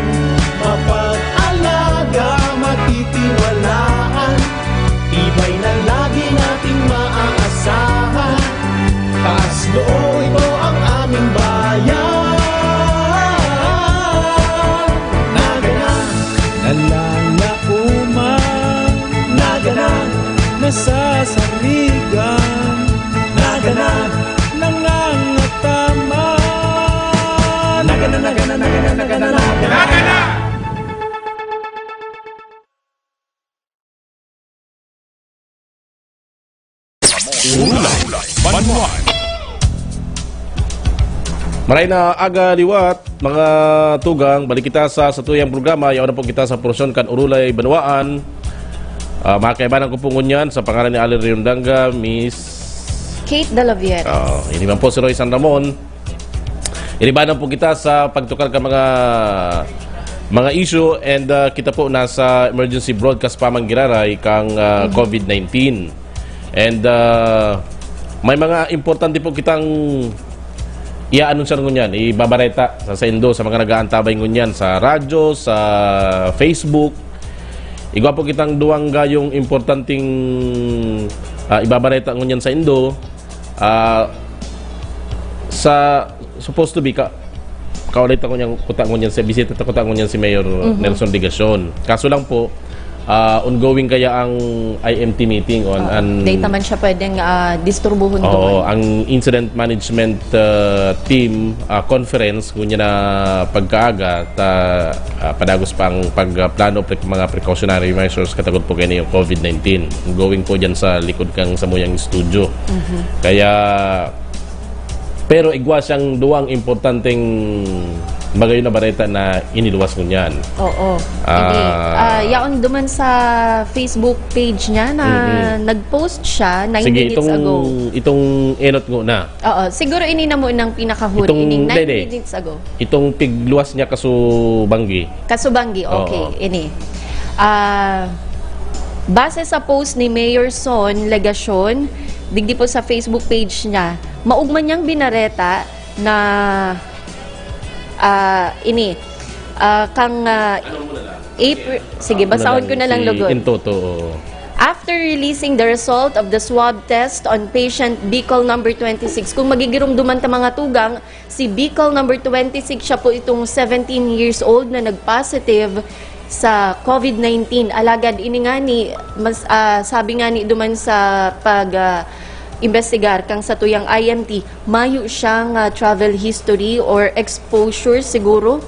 Mapag-alaga, matitiwalaan. Tibay na lagi nating maaasahan. Taas noo, ito ang aming bayan. Nagana, nalalaoman. Nagana, nasasaligan. Nagana, nangangataman. Nagana, nagana, nagana, nagana, nagana. Nagana! Urulay Banwaan. Maray na aga liwat, mga tugang, balik kita sa satuyang programa. Yaon na po kita sa porsyon kan Urulay Banwaan. Ah, mga kaibanan ko po ngunyan, sa pangalan ni Alan Riondanga, Miss Kate Dalaviera. Ah, ini man po si Roy San Ramon. Inibanan po kita sa pagtukar ka mga, mga issue and, ah, kita po nasa emergency broadcast pa man giraray kang, ah, covid nineteen. And, ah, may mga importante po kitang i-aanunsar ngunyan, ibabareta sa saindo, sa mga nag-aantabay ngunyan sa radyo, sa Facebook. Igwa po kitang duwang gayong importanteng, ah, ibabareta ngunyan saindo. Ah, sa, supposed to be, ka, kaulay ta ngunyan, kuta ngunyan si, bisita ta kuta ngunyan si Mayor Nelson Legacion. Kaso lang po, ah, ongoing kaya ang I M T meeting on Ah, an data man siya pwedeng, ah, disturbuhon Oo, duman. Ang incident management, ah, team, ah, conference, ngunyan na pagkaaga, ta, ah, padagos pa ang pag, ah, plano, pre-, mga precautionary measures, katagod po kayo yung covid nineteen. Ongoing po dyan sa likod kang samuyang studio. Mhm. Kaya, pero igwa siyang duwang importanteng magayon na bareta na iniluwas ngunyan. Oo. Ah. Hindi. Ah, yaon duman sa Facebook page niya na Mm-mm. nag-post siya nine Sige, minutes itong, ago. Itong enot ngo na. Oo. Siguro ini na mo nang pinakahuri, Itong, ining nine hindi, hindi. minutes ago. Itong pigluwas niya kasubanggi. Kasubanggi, Oo. okay. Ini. Ah, base sa post ni Mayor Son Legacion, digdi po sa Facebook page niya, maugma niyang binareta na, ah, ini, ah, kang, ah, April, sige, Ano basahon ko lang na lang si lugod. Intoto, oo. After releasing the result of the swab test on patient Bicol number twenty-six, kung magigirumduman ta mga tugang, si Bicol number twenty-six, siya po itong seventeen years old na nag-positive sa covid nineteen. Alagad ini nga ni, mas, ah, sabi nga ni duman sa pag, ah, imbestigar kang satuyang I M T, mayo siyang, ah, travel history or exposure siguro.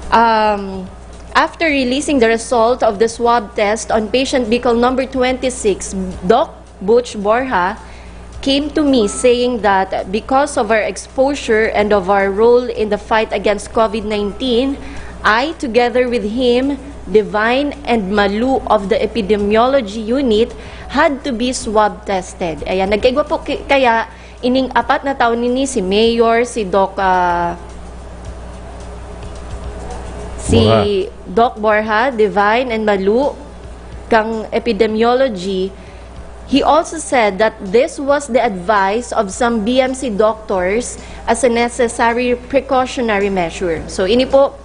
Um, after releasing the result of the swab test on patient Bicol number twenty-six, Doc Butch Borja came to me saying that because of our exposure and of our role in the fight against covid nineteen, I, together with him, Divine, and Malu of the epidemiology unit, had to be swab tested. Ayan, nagkaigwa po ki-, kaya ining apat na tawo nini, si Mayor, si Doc, ah, si Borja. Doc Borja, Divine, and Malu, kang epidemiology, he also said that this was the advice of some B M C doctors as a necessary precautionary measure. So, ini po,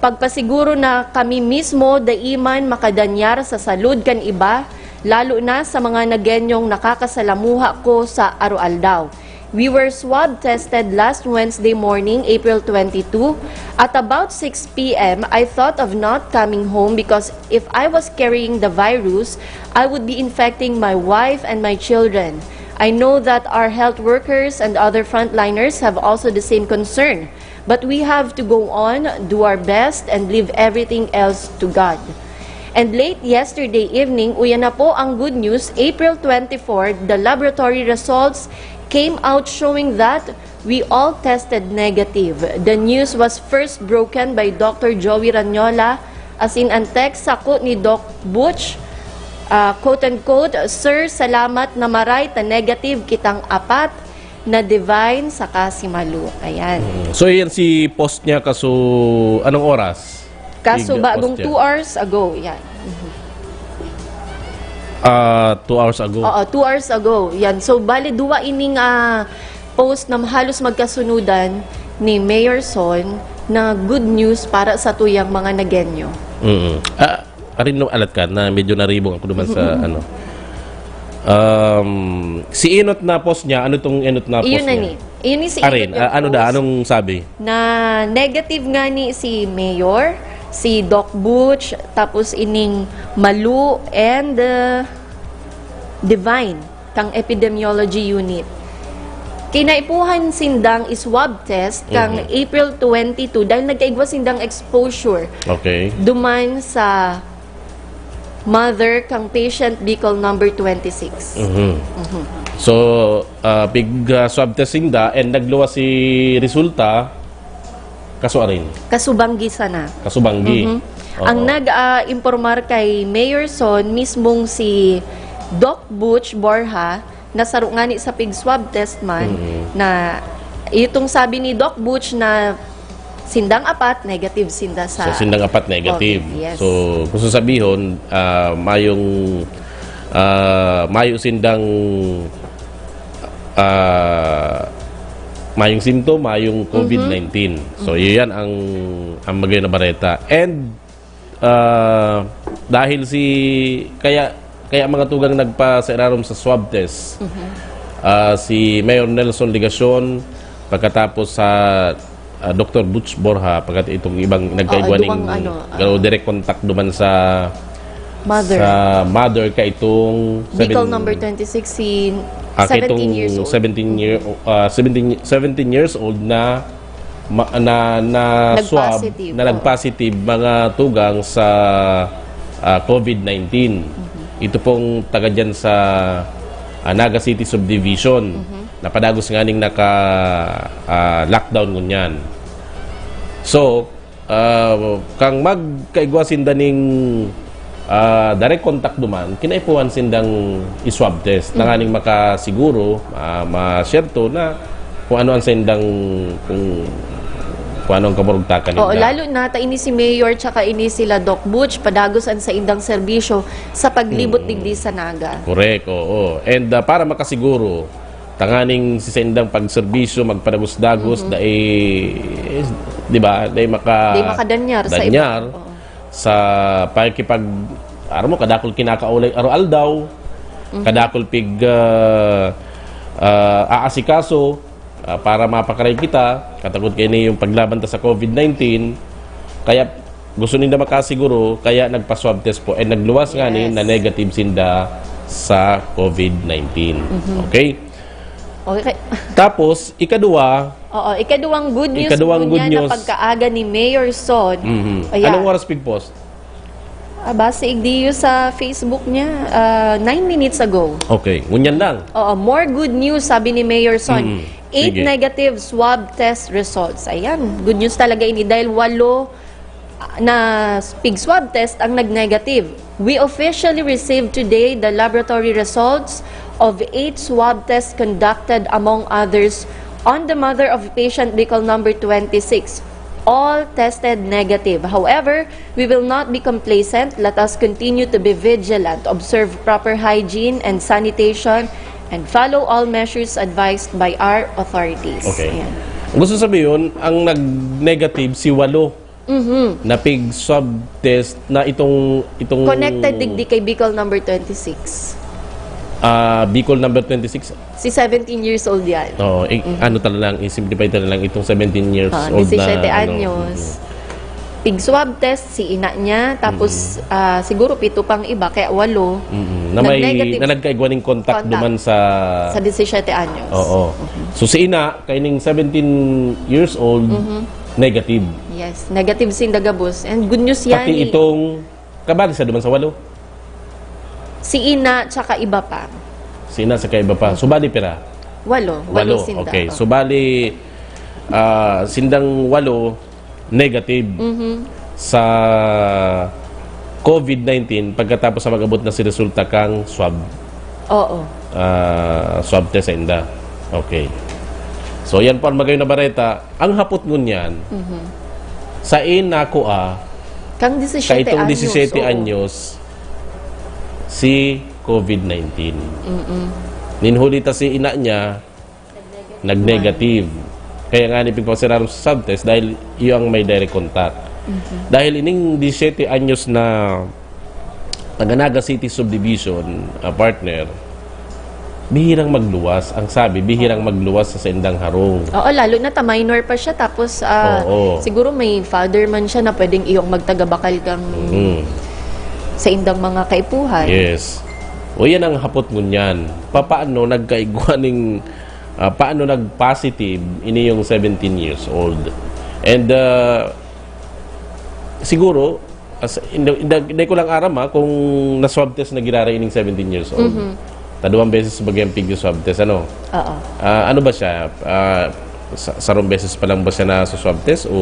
pagpasiguro na kami mismo dai man makadanyar sa salud kan iba, lalo na sa mga nagenyong nakakasalamuha ko sa aroaldaw. We were swab tested last Wednesday morning, April twenty-two. At about six p m, I thought of not coming home because if I was carrying the virus, I would be infecting my wife and my children. I know that our health workers and other frontliners have also the same concern. But we have to go on, do our best, and leave everything else to God. And late yesterday evening, uyan na po ang good news, April twenty-four, the laboratory results came out showing that we all tested negative. The news was first broken by Doctor Joey Ranyola, as in ang text sako ni Doc Butch, ah, quote-unquote, "Sir, salamat na maray ta negative kitang apat na Divine saka si Malu." Ayan. Mm. So, yan si post niya kaso, anong oras? Kaso Ig-, bagong post niya? Two hours ago, yan. Mhm. Ah, two hours ago. Oo, two hours ago. Yan. So, bali, duwa ining, ah, post na halos magkasunudan ni Mayor Son na good news para sa tuyang mga Nagueño. Mm. Ah, arin no, alat ka na medyo naribong ako duman sa, Mm-mm. ano. Um, si Enot na post niya, ano tong Enot na post Iyon na niya? Ni. Iyon ni si Arin, Enot yung ah, ano da, post. Anong sabi? Na negative nga ni si Mayor, si Doc Butch, tapos ining Malu and, uh, Divine, kang epidemiology unit. Kinaipuhan sindang i-swab test kang Mhm. April twenty-two dahil nagkaigwa sindang exposure Okay. duman sa mother kang patient Bicol number twenty-six. Mhm. Mhm. So, ah, pig, ah, swab test sinda and nagluwas si resulta, kaso arin? Kasubanggi sana. Kasubanggi. Mhm. Oo. Ang nag, ah, impormar kay Mayor Son, mismong si Doc Butch Borja, na saro ngani sa pig-swab test man, Mm. na itong sabi ni Doc Butch na sindang apat, negative sinda sa So, sindang apat, negative. COVID, yes. So, gusto sabihon, ah, mayong, ah, mayo sindang, ah, mayong simptom, mayong Mhm. COVID nineteen. So, Mhm. iyan ang, ang magayon na bareta. And, ah, dahil si, kaya, kaya mga tugang nagpa sa irarom sa swab test, Mhm. ah, si Mayor Nelson Legacion, pagkatapos sa, ah, Doktor Butch Borja, pagkat itong ibang nagkaigwa Oo, ning duwang ano, ah, garo direct contact duman sa, Mother. sa mother ka itong Bicol seven number twenty-six, si ah, seventeen kaitong years old. seventeen year, ah, seventeen, seventeen years old na ma-, na, na swab, Nagpositive, na oo. nagpositive mga tugang sa, ah, COVID nineteen. Mhm. Ito pong taga dyan sa, ah, Naga City Subdivision. Mhm. Napadagos nganing naka, ah, lockdown ngunyan. So, ah, kang magkaigwa sinda ning, ah, direct contact duman, kinaipuhan sindang i-swab test. Mm. Tanganing makasiguro, ma-, masyerto na kung ano ang sindang, kung, kung ano ang kamurugtakan Oo, ninda. Lalo na ta ini si Mayor tsaka ini sila Doc Butch, padagos an saindang serbisyo sa paglibot Mm. digdi sa Naga. Correct, oo. And, ah, para makasiguro, tanganing si saindang pagserbisyo magpadagos-dagos, Mhm. dai, di ba, dai maka-, Di makadanyar sa iba. danyar Oo. sa pakikipag-, aram mo, kadakul kinakaulay araw-aldaw, Mhm. kadakul pig, ah, ah, aasikaso, ah, para mapakaray kita, katagod kaini yung paglaban ta sa COVID nineteen, kaya gusto ninda makasiguro, kaya nagpa-swab test po, and nagluwas ngani Yes. na negative sinda sa COVID nineteen. Mhm. Okay? Okay. Tapos, ikaduwa, Oo, ikaduwang good news ikaduwang ngunyan good na news. pagkaaga ni Mayor Son. Mhm. Ayan. Anong oras pig-post? Ah, base igdiyo sa Facebook niya, ah, nine minutes ago. Okay, ngunyan lang. Oo, more good news, sabi ni Mayor Son. Mm, Eight sige. negative swab test results. Ayan, good news talaga ini dahil walo, ah, na pig swab test ang nag-negative. We officially received today the laboratory results of eight swab tests conducted, among others, on the mother of patient Bicol number twenty-six. All tested negative. However, we will not be complacent. Let us continue to be vigilant, observe proper hygiene and sanitation, and follow all measures advised by our authorities. Okay. Ayan. Gusto sabihin, ang nag-negative si walo Mhm. na pig swab test na itong, itong Connected digdi kay Bicol number twenty-six. Ah, Bicol number twenty-six. Si seventeen years old yan. Oo, i- ano talaga lang, i-simplify talaga lang itong seventeen years Ah, old na disisiyete ano, anyos. Pig swab test si ina niya, tapos ah, siguro pito pang iba, kaya walo. mm, mm, na may Nag-negative na nagkaigwa ning contact contact. Duman sa Sa disisiyete anyos. Oo. So si ina kaining seventeen years old, negative. Yes, negative sinda gabos. And good news yan. Pati itong kabali sa duman sa walo. Si ina, tsaka iba pa. Si ina sa kaiba pa. So bali pira? Walo. Walo. Walo sinda. Okay. Oh. So bali ah, sindang walo negative Mhm. sa COVID nineteen pagkatapos sa mag-abot na si resulta kang swab Oo. ah, swab test sa inda. Okay. So yan po ang magayon na bareta. Ang hapot ngunyan, Mhm. sa inako ah, Kang disisiyete kaitong anyos. disisiyete Oo. anyos, si COVID nineteen. Mm-mm. Ninhuli ta si ina niya, nag-negative. Kaya nga ni pigpasirarom sa swab test dahil iyo ang may direct contact. Dahil ining disisiyete anyos na taga Naga City Subdivision, ah, partner, bihirang magluwas. Ang sabi, bihirang magluwas sa saindang harong. Oo, lalo na ta minor pa siya, tapos ah, Oo. siguro may father man siya na pwedeng iyong magtagabakal kang Mm. sa indang mga kaipuhan. Yes. O yan ang hapot ngunyan. Papaano nagkaigwa ning ah, paano nag-positive ini yung seventeen years old? And ah, siguro, as, hindi, hindi, hindi ko lang aram ha, kung na-swab test na giraray ining seventeen years old. Mhm. Taduang beses ba yung pig swab test, ano? Oo. Ah, ano ba siya? Ah, sa, sarong beses pa lang ba siya na swab test o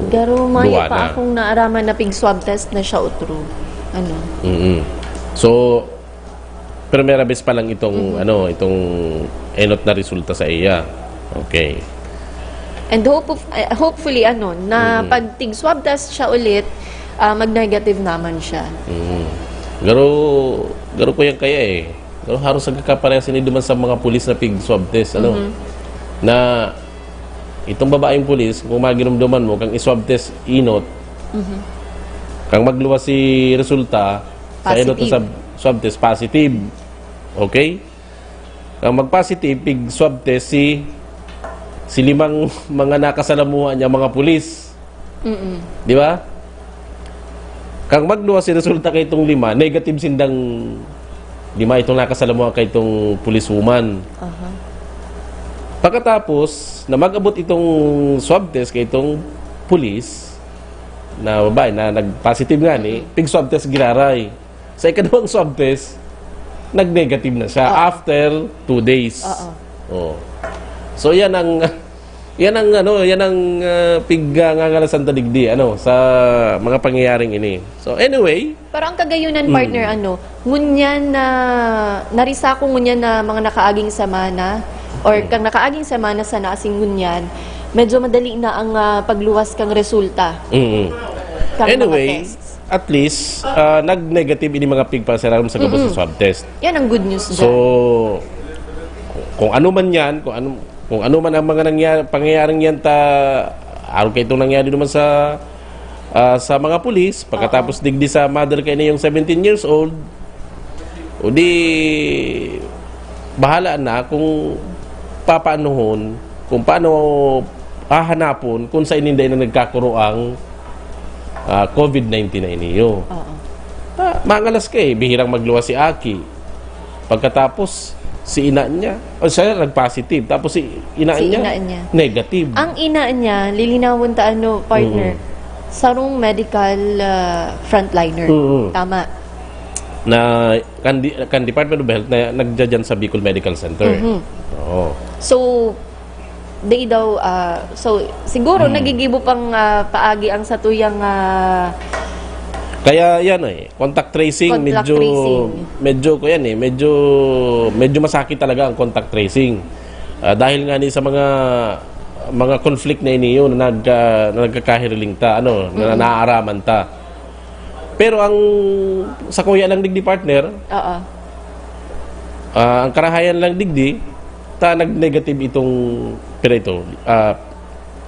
Garo, duwa mayo pa na? Akong naaraman na pig swab test na siya, utro. Ano? Mm-mm. So, primera vez pa lang itong, ano, itong enot na resulta sa iya. Okay. And hope of, eh, hopefully, ano, na pag tig swab test siya ulit, ah, mag-negative naman siya. Mm. Garo, garo ko yan kaya eh. Garo haros nagkakaparehas ini duman sa mga pulis na pig swab test, ano? Na itong babaeng pulis, kung magirumduman mo, kang i-swab test inot, kang magluwas si resulta, sa inot na Positive. sab- swab test, positive. Okay? Kang mag-positive, pig swab test si, si limang mga nakasalamuha niya, mga pulis. Mm-mm. Di ba? Kang magluwas si resulta kay itong lima, negative sindang lima itong nakasalamuha kay itong policewoman. Aha. Pagkatapos, na mag-abot itong swab test kay itong pulis, na babae na nag-positive nga ni, pig swab test giraray. Sa ikaduhang swab test, nag-negative na siya Oo. after two days. Oo. Oh. So yan ang yan ang ano, yan ang ah, pig ah, ngangalasan ta digdi ano sa mga pangyayaring ini. So anyway, Pero ang kagayunan, partner, ano, ngunyan na, narisa ko ngunyan na mga nakaaging semana, or kang nakaaging semana sa naasing ngunyan, medyo madali na ang ah, pagluwas kang resulta. mm Kang anyway, mga tests. At least ah, nag-negative ini mga pigpasirarom sa gabos sa swab test. Yan ang good news dyan. So kung ano man yan, kung ano kung ano man ang mga nangyari, pangyayaring yan ta arog kay itong nangyari naman sa ah, sa mga pulis, pagkatapos digdi sa mother kay na yung seventeen years old, o di bahala na kung papaanuhon, kung paano hahanapon kung sa ininday na nagkakuro ang ah, COVID nineteen na iniyo. Oo. Ah, mangalas ka eh, bihirang magluwas si Aki. Pagkatapos, si ina niya, o siya nag-positive, tapos si ina Si niya, ina niya. negative. Ang ina niya, lilinawon ta ano, partner, sarong medical ah, frontliner. Mm. Tama. Na kan, di- kan Department of Health na nagdya dyan sa Bicol Medical Center. Mhm. Oo. So, they daw, ah, so, siguro nagigibo pang ah, paagi ang satuyang ah, Kaya yan eh, contact tracing, Contact medyo, tracing. medyo ko yan eh, medyo, medyo masakit talaga ang contact tracing. Ah, dahil nga ni sa mga mga conflict na iniyo na, nag, ah, na nagkakahiriling ta, ano, na naaaraman ta. Pero ang sa kuya lang digdi, partner, oo. ah, ang karahayan lang digdi, ta nag-negative itong, pira ito, ah,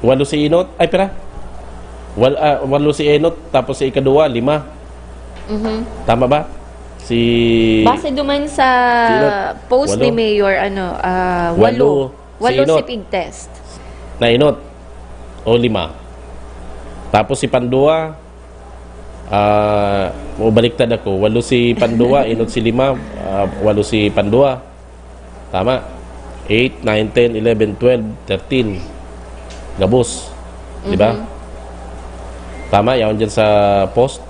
walo si Inot, ay pira? Wal, ah, walo si Inot, tapos sa ikaduwa, lima. Mhm. Tama ba? Si Base duman sa Sino? post ni Walo? Mayor, ano, ah, Walo. walo. Walo Si Inot. si pig test. Nainot. O, lima. Tapos si Pandua, ah, o, baliktad ako. Walo si Pandua, inot si lima, ah, walo si Pandua. Tama? Eight, nine, ten, eleven, twelve, thirteen. Gabos. Di ba? Mhm. Tama? Yaon dyan sa post.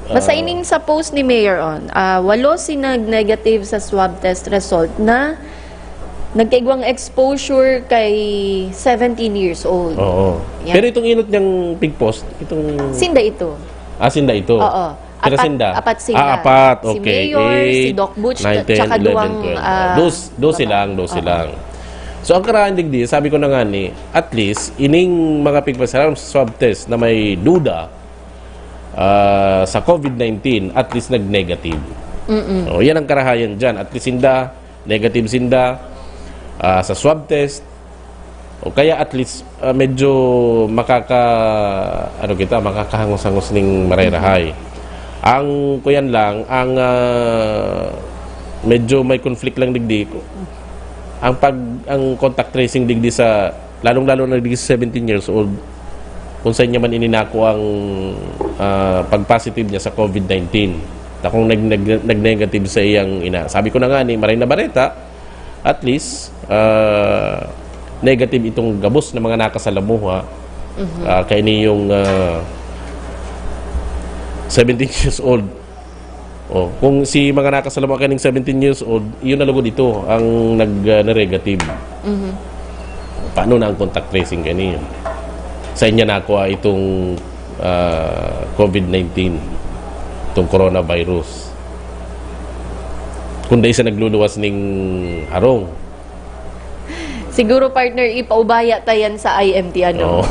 Basta Ah, ining sa post ni Mayor on, ah, walo si nag-negative sa swab test result na nagkaigwang exposure kay seventeen years old. Oo. Yan. Pero itong inot niyang pig post, itong... Sinda ito. Ah, sinda ito. Oo. Pero Apat, sinda? apat sila. Ah, apat. Si Okay. Mayor, si Eight, Doc Butch, nine, ten, tsaka eleven, duwang, twelve. ah, Dos, dose babae. lang, dose Oo. lang. So, ang karahan digdi, sabi ko na nga ni, at least, ining mga pigpasarang swab test na may duda ah, sa COVID nineteen, at least nag-negative. Mm-mm. O, yan ang karahayan dyan. At least sinda, negative sinda ah, sa swab test. O kaya at least ah, medyo makaka... ano kita, makakahangos-hangos ning marerahay. Ang kuyan lang, ang ah, medyo may conflict lang digdi. Ang pag ang contact tracing digdi sa, lalong-lalo na digdi sa seventeen years old, kung sa inyo man ininako ang ah, pag-positive niya sa COVID nineteen. Na kung nag, nag, nag-negative sa iyang ina. Sabi ko na nga ni, maray na bareta, at least, ah, negative itong gabos na mga nakasalamuha. Mhm. Ah, kaya niyong ah, seventeen years old. Oh, kung si mga nakasalamuha kaning seventeen years old, yun na lugod ito ang nag ah, negative. Mhm. Paano na ang contact tracing kaniya? Sa inya nakuha itong ah, COVID nineteen, itong coronavirus. Kung dai sa nagluluwas ning harong. Siguro, partner, ipaubaya ta yan sa I M T, ano? Oo.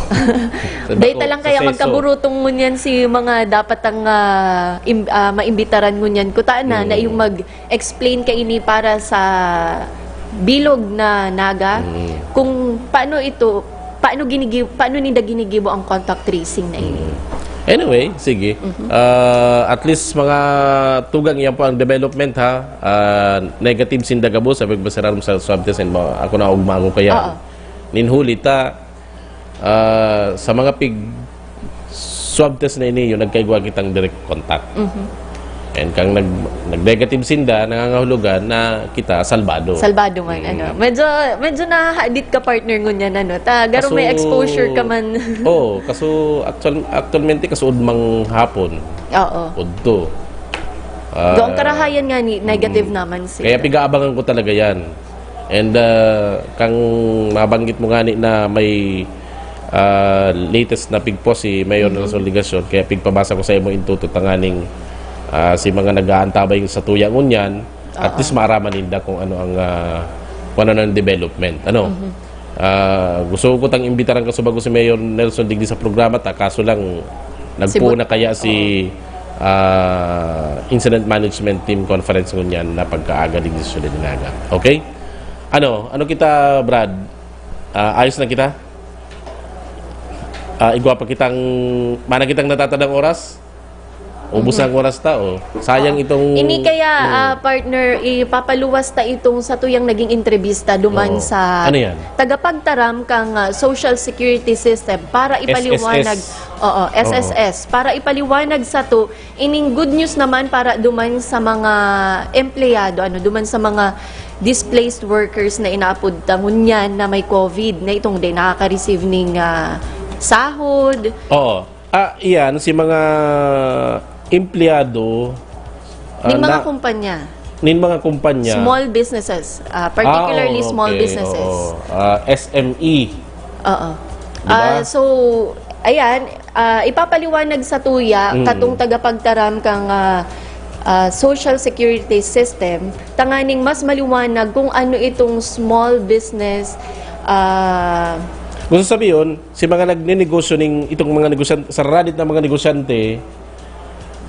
Sa Dahil bako, talang sa kaya seso. Magkaburutong ngunyan si mga dapat ang ah, im- ah, maimbitaran ngunyan. Kutana na Mm. yung mag-explain kaini para sa bilog na naga, Mm. kung paano ito, paano ginigi-, paano ninda ginigibo ang contact tracing na ini. Mm. Anyway, sige. Mhm. Ah, at least mga tugang, yan po ang development, ha. Ah, negative sinda gabos sa pagbasirarom sa swab test, and ma-, ako na ugma ako kaya. Oo. Nin huli ta, ah, sa mga pig swab test na ini, yung nagkaigwa kitang direct contact. Mhm. And kang nag, nag-negative sinda, nangangahulugan na kita salbado. Salbado man, Mm. ano. Medyo, medyo nahahadit ka, partner, ngunyan, ano. Ta, garo may Kaso, exposure ka man. Oo, kaso actual, actualmente, kaso udmang hapon. Oo. Udto. Ah, Doon karahayan nga ni, negative mm. naman siya. Kaya pig-aabangan ko talaga yan. And ah, kang mabanggit mo nga ni na may ah, latest na pigpost si Mayor Mhm. Nelson Legacion, kaya pigpabasa ko sa imo intuto tanganing ah, si mga nag-aantabay sa tuya ngunyan, at Oo. least maaraman ninda kung ano ang ah, kung ano ng development. Ano? Mhm. Ah, gusto ko tang imbitaran ka sa bago si Mayor Nelson digdi sa programa ta, kaso lang nagpuo Sibot. na kaya si ah, Incident Management Team Conference ngunyan na pagkaaga digdi sa Ciudad de Naga. Okay? Ano? Ano kita, Brad? Ah, ayos na kita? Ah, igwa pa kitang, mana kitang natatadang oras? Ubos Mhm. ang oras ta, oh. Sayang Oo. Itong... Ini kaya, Mm. ah, partner, ipapaluwas ta itong satuyang naging entrevista duman Oo. sa Ano yan? tagapagtaram kang ah, Social Security System para ipaliwanag, S S S. Oo, Oo. S S S, para ipaliwanag sato ining good news naman para duman sa mga empleyado, ano, duman sa mga displaced workers na inaapod ta ngunyan na may COVID, na itong di nakaka-receive ning ah, sahod. Oo. Ah, iyan, si mga empleyado, ah, Ning mga na- kumpanya. Nin mga kumpanya. Small businesses, ah, particularly Ah, oo, small okay, businesses. Oo. Ah, S M E. Oo. Di ba? Ah, so, ayan, ah, ipapaliwanag sa tuya, Mm. katong tagapagtaram kang ah, ah, Social Security System, tanganing mas maliwanag kung ano itong small business, ah, Gusto sabihin, si mga nagnenegosyo ning, itong mga negosyan-, sa radit na mga negosyante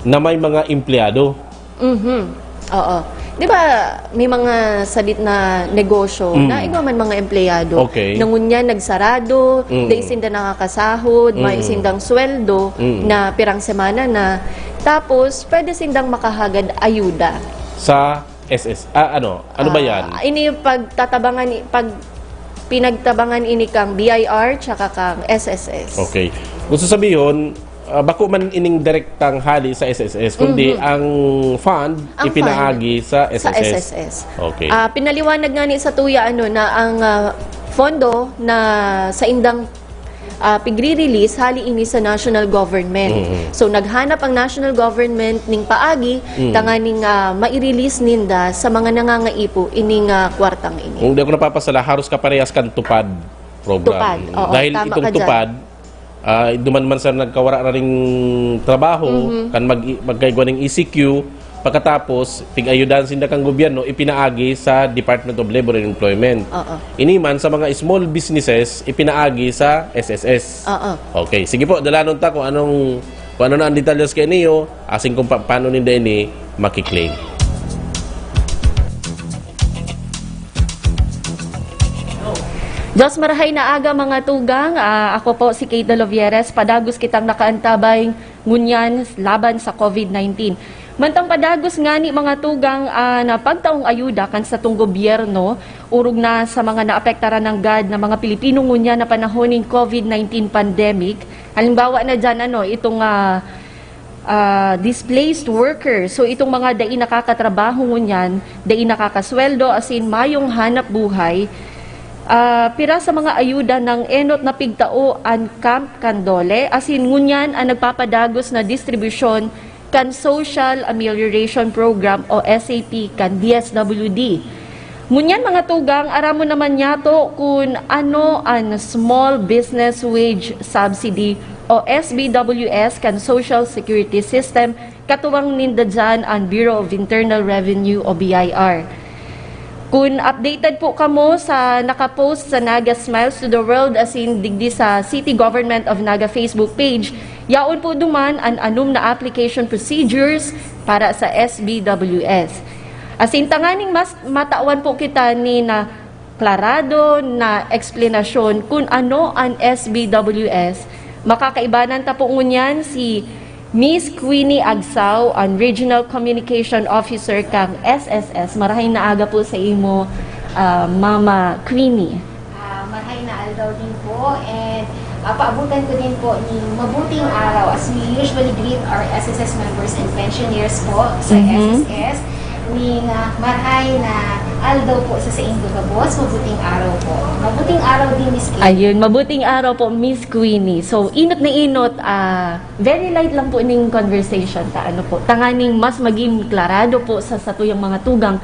na may mga empleyado. Mhm. Oo. Di ba, may mga sadit na negosyo Mm. na igwa man mga empleyado Okay. na ngunyan nagsarado, Mm. dai sinda nakakasahod, may Mm. sindang sweldo Mm. na pirang semana na. Tapos, pwede sindang makahagad ayuda. Sa S S, ah, ano? Ano ba yan? Ah, ini pagtatabangan, pag pinagtabangan ini kang B I R tsaka kang S S S. Okay. Gusto sabihon, ah, bako man ining direktang hali sa S S S, kundi ang fund Ang ipinaagi sa S S S. Sa S S S. Okay. Ah, pinaliwanag nga ni sa tuya ano na ang ah, pondo na sa indang ah, pigre-release hali ini sa national government. Mhm. So naghanap ang national government ning paagi Mm. tanganing ah, mai-release ninda sa mga nangangaipo ining ah, kwartang ini. Kung di ako napapasala, haros kaparehas kan TUPAD program. TUPAD. Oo, Dahil tama itong ka dyan. TUPAD, ah, duman man sa nagkawara na ring trabaho, Mhm. kan mag magkaigwa ning E C Q, pagkatapos, tig-ayudahan sinda kang gobyerno, ipinaagi sa Department of Labor and Employment. Oo. Ini man sa mga small businesses, ipinaagi sa S S S. Oo. Okay, sige po, dalanon ta kung anong kung ano na ang detalyes kay niyo, asin kung pa- paano ninda ini makiklaim. Diyos marahay na aga, mga tugang. Ah, ako po si Kate Dolovieres. Padagos kitang nakaantabay ngunyan laban sa COVID nineteen. Mantang padagos ngani, mga tugang, ah, na pagtaong ayuda kan satong gobyerno, orog na sa mga naapektaran nanggad na mga Pilipino ngunyan na panahon nin COVID nineteen pandemic. Halimbawa na dyan, ano, itong ah, ah, displaced workers. So, itong mga dai nakakatrabaho ngunyan, dai nakakasweldo, asin mayong hanap buhay, ah, pira sa mga ayuda nang enot na pigtao an Camp Candole, asin ngunyan an nagpapadagos na distribusyon kan Social Amelioration Program o S A P kan D S W D. Ngunyan, mga tugang, aramon naman niyato kun ano an Small Business Wage Subsidy o S B W S kan Social Security System, katuwang ninda dyan an Bureau of Internal Revenue o B I R. Kun updated po kamo sa nakapost sa Naga Smiles to the World asin digdi sa City Government of Naga Facebook page, yaon po duman an anom na application procedures para sa S B W S. Asin tanganing mas matawan po kita ni na klarado na eksplanasyon kun ano an S B W S, makakaibanan ta po ngunyan si Miss Queenie Agsaw, an Regional Communication Officer kan S S S. Marahay na aga po sa imo, ah, Mama Queenie. Ah, marhay na aldaw din po, and ah, paabutan ko din po ni mabuting araw as we usually greet our S S S members and pensioners po sa Mhm. S S S. Ni na marhay na aldaw po sa saindong gabos, mabuting araw po. Mabuting araw din, Miss Kate. Ayun, mabuting araw po, Miss Queenie. So, inot na inot, ah, very light lang po ning conversation ta, ano po, tanganing mas maging klarado po sa satuyang mga tugang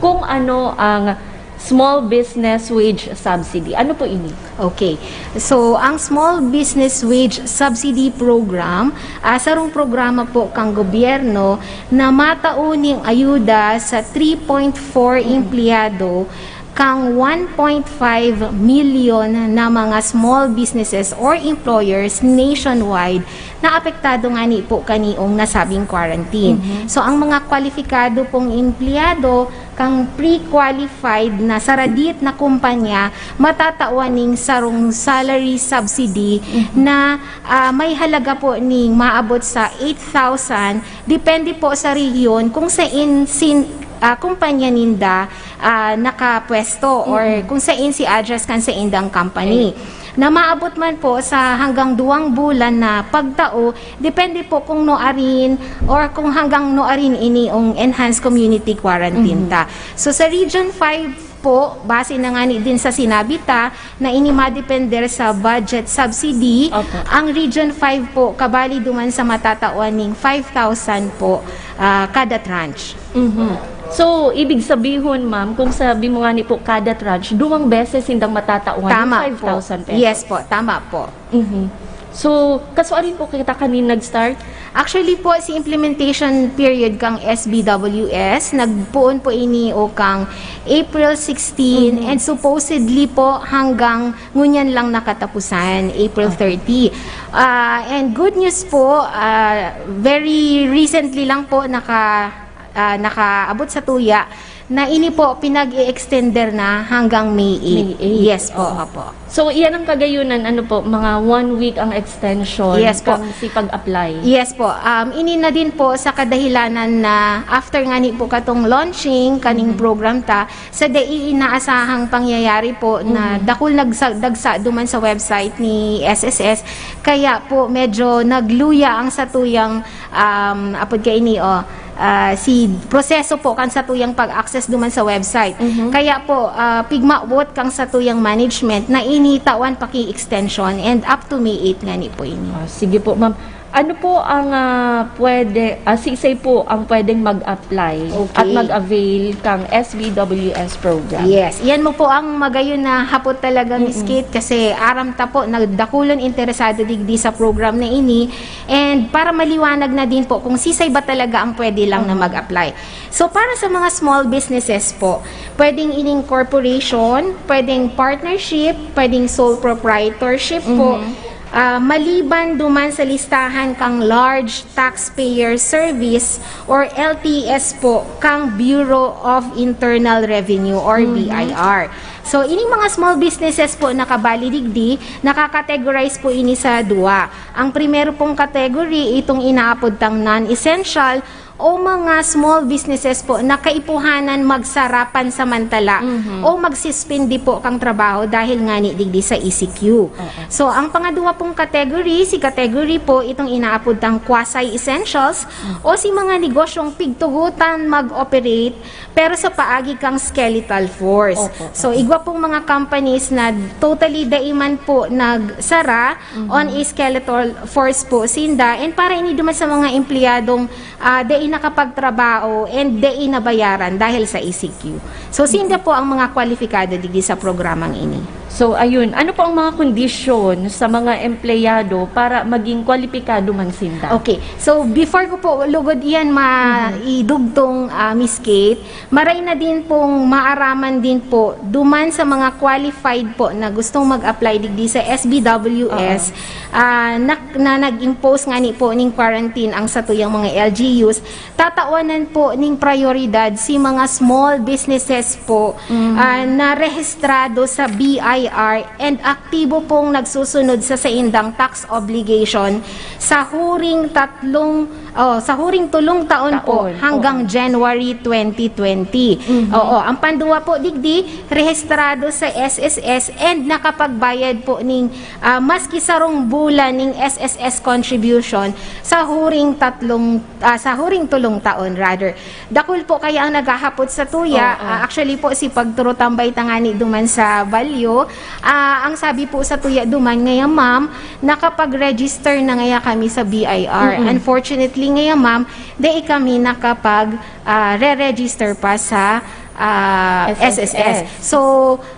kung ano ang Small Business Wage Subsidy. Ano po ini? Okay. So, ang Small Business Wage Subsidy Program, ah, sarong programa po kang gobyerno na matao ning ayuda sa three point four empleyado kang one point five million na mga small businesses or employers nationwide na apektado ngani po kaniong nasabing quarantine. So, ang mga kwalipikado pong empleyado kang pre-qualified na saradit na kumpanya matatawan ning sarong salary subsidy na ah, may halaga po ning maabot sa eight thousand, depende po sa rehiyon kung sain sin, ah, kumpanya ninda ah, nakapwesto or kung sain si address kan saindang company. Na maabot man po sa hanggang duwang bulan na pagtao, depende po kung noarin or kung hanggang noarin ini ang enhanced community quarantine ta. So sa Region five po, base na ngani din sa sinabi ta, na ini madepender sa budget subsidy, Opo. Ang Region five po, kabali duman sa matatawan ning five thousand po ah, kada tranche. Mhm. So, ibig sabihon, ma'am, kung sabi mo nga ni po kada tranche, duwang beses sindang matatawan yung Tama five thousand po. pesos. Yes po, tama po. Mhm. So, kasuarin po kita kanin nag-start? Actually po, si implementation period kang S B W S, nagpoon po ini o kang April sixteen, and supposedly po hanggang ngunyan lang nakatapusan, April thirty. Ah, and good news po, ah, very recently lang po naka, ah, nakaabot sa tuya Na ini po, pinag-i-extender na hanggang May eight. May eight. Yes po, Oo. opo. So, iyan ang kagayunan, ano po, mga one week ang extension Yes po. kang si pag-apply. Yes po. Um, ini na din po sa kadahilanan na after ngani po katong launching kaning Mhm. program ta, sa dai inaasahang pangyayari po na Mhm. dakul nagsa-, dagsa duman sa website ni S S S, kaya po medyo nagluya ang satuyang, um, apod kaini, oh, ah, si proseso po kan satuyang pag-access duman sa website. Mhm. Kaya po, ah, pigmawot kang satuyang management na ini tawan pa ki extension and up to May eight ngani po ini. Ah, sige po, ma'am. Ano po ang, ah, pwede, ah, sisay po ang pwedeng mag-apply Okay. at mag-avail kang S B W S program? Yes. Yan mo po ang magayon na hapot talaga, Miss Mm-mm. Kate, kasi aram ta po na dakulon interesado digdi sa program na ini. And para maliwanag na din po kung sisay ba talaga ang pwede lang na Mhm. mag-apply. So, para sa mga small businesses po, pwedeng ining corporation, pwedeng partnership, pwedeng sole proprietorship po. Mhm. Ah, maliban duman sa listahan kang large taxpayer service or L T S po kang Bureau of Internal Revenue or Mhm. B I R. So, ining mga small businesses po na kabali digdi, nakakategorize po ini sa duwa. Ang primero pong category, itong inaapod tang non-essential o mga small businesses po na kaipuhanan magsara pansamantala Mhm. o magsispindi po kang trabaho dahil ngani digdi sa E C Q. Oo. So, ang pangaduwa pong category, si category po itong inaapod tang quasi-essentials Mhm. o si mga negosyong pigtugutan mag-operate pero sa paagi kang skeletal force. Opo. So, igwa pong mga companies na totally dai man po nagsara Mhm. on a skeletal force po sinda. And para ini duman sa mga empleyadong, ah, dai nakapagtrabaho and dai nabayaran dahil sa E C Q. So, sinda po ang mga kwalipikado digdi sa programang ini. So, ayun. Ano po ang mga kondisyon sa mga empleyado para maging kwalipikado man sinda? Okay. So, before ko po lugod iyan ma-, Mhm. idugtong, ah, Miss Kate, maray na din pong maaraman din po duman sa mga qualified po na gustong mag-apply digdi sa S B W S, Oo. ah, na, na nag-impose ngani po ning quarantine ang satuyang mga L G Us, tatawanan po ning prayoridad si mga small businesses po, Mhm. ah, na rehistrado sa B I R and aktibo pong nagsusunod sa saindang tax obligation sa huring tatlong, oh, sa huring tulong taon po Taon, hanggang oo. January twenty twenty. Mhm. Oo, ang panduwa po digdi, rehistrado sa S S S and nakapagbayad po ning, ah, maski sarong bulan ning S S S contribution sa huring tatlong, ah, sa huring tulong taon rather. Dakul po kaya ang naghahapot sa tuya. Oo. Ah, actually po, si pagturutambay tangani duman sa Balyo, ah, ang sabi po sa tuya duman, ngaya, "Ma'am, nakapag-register na ngaya kami sa B I R. Mm-mm. Unfortunately, ngaya, ma'am, dai kami nakapag, ah, re-register pa sa, ah, S S S." S S S. So,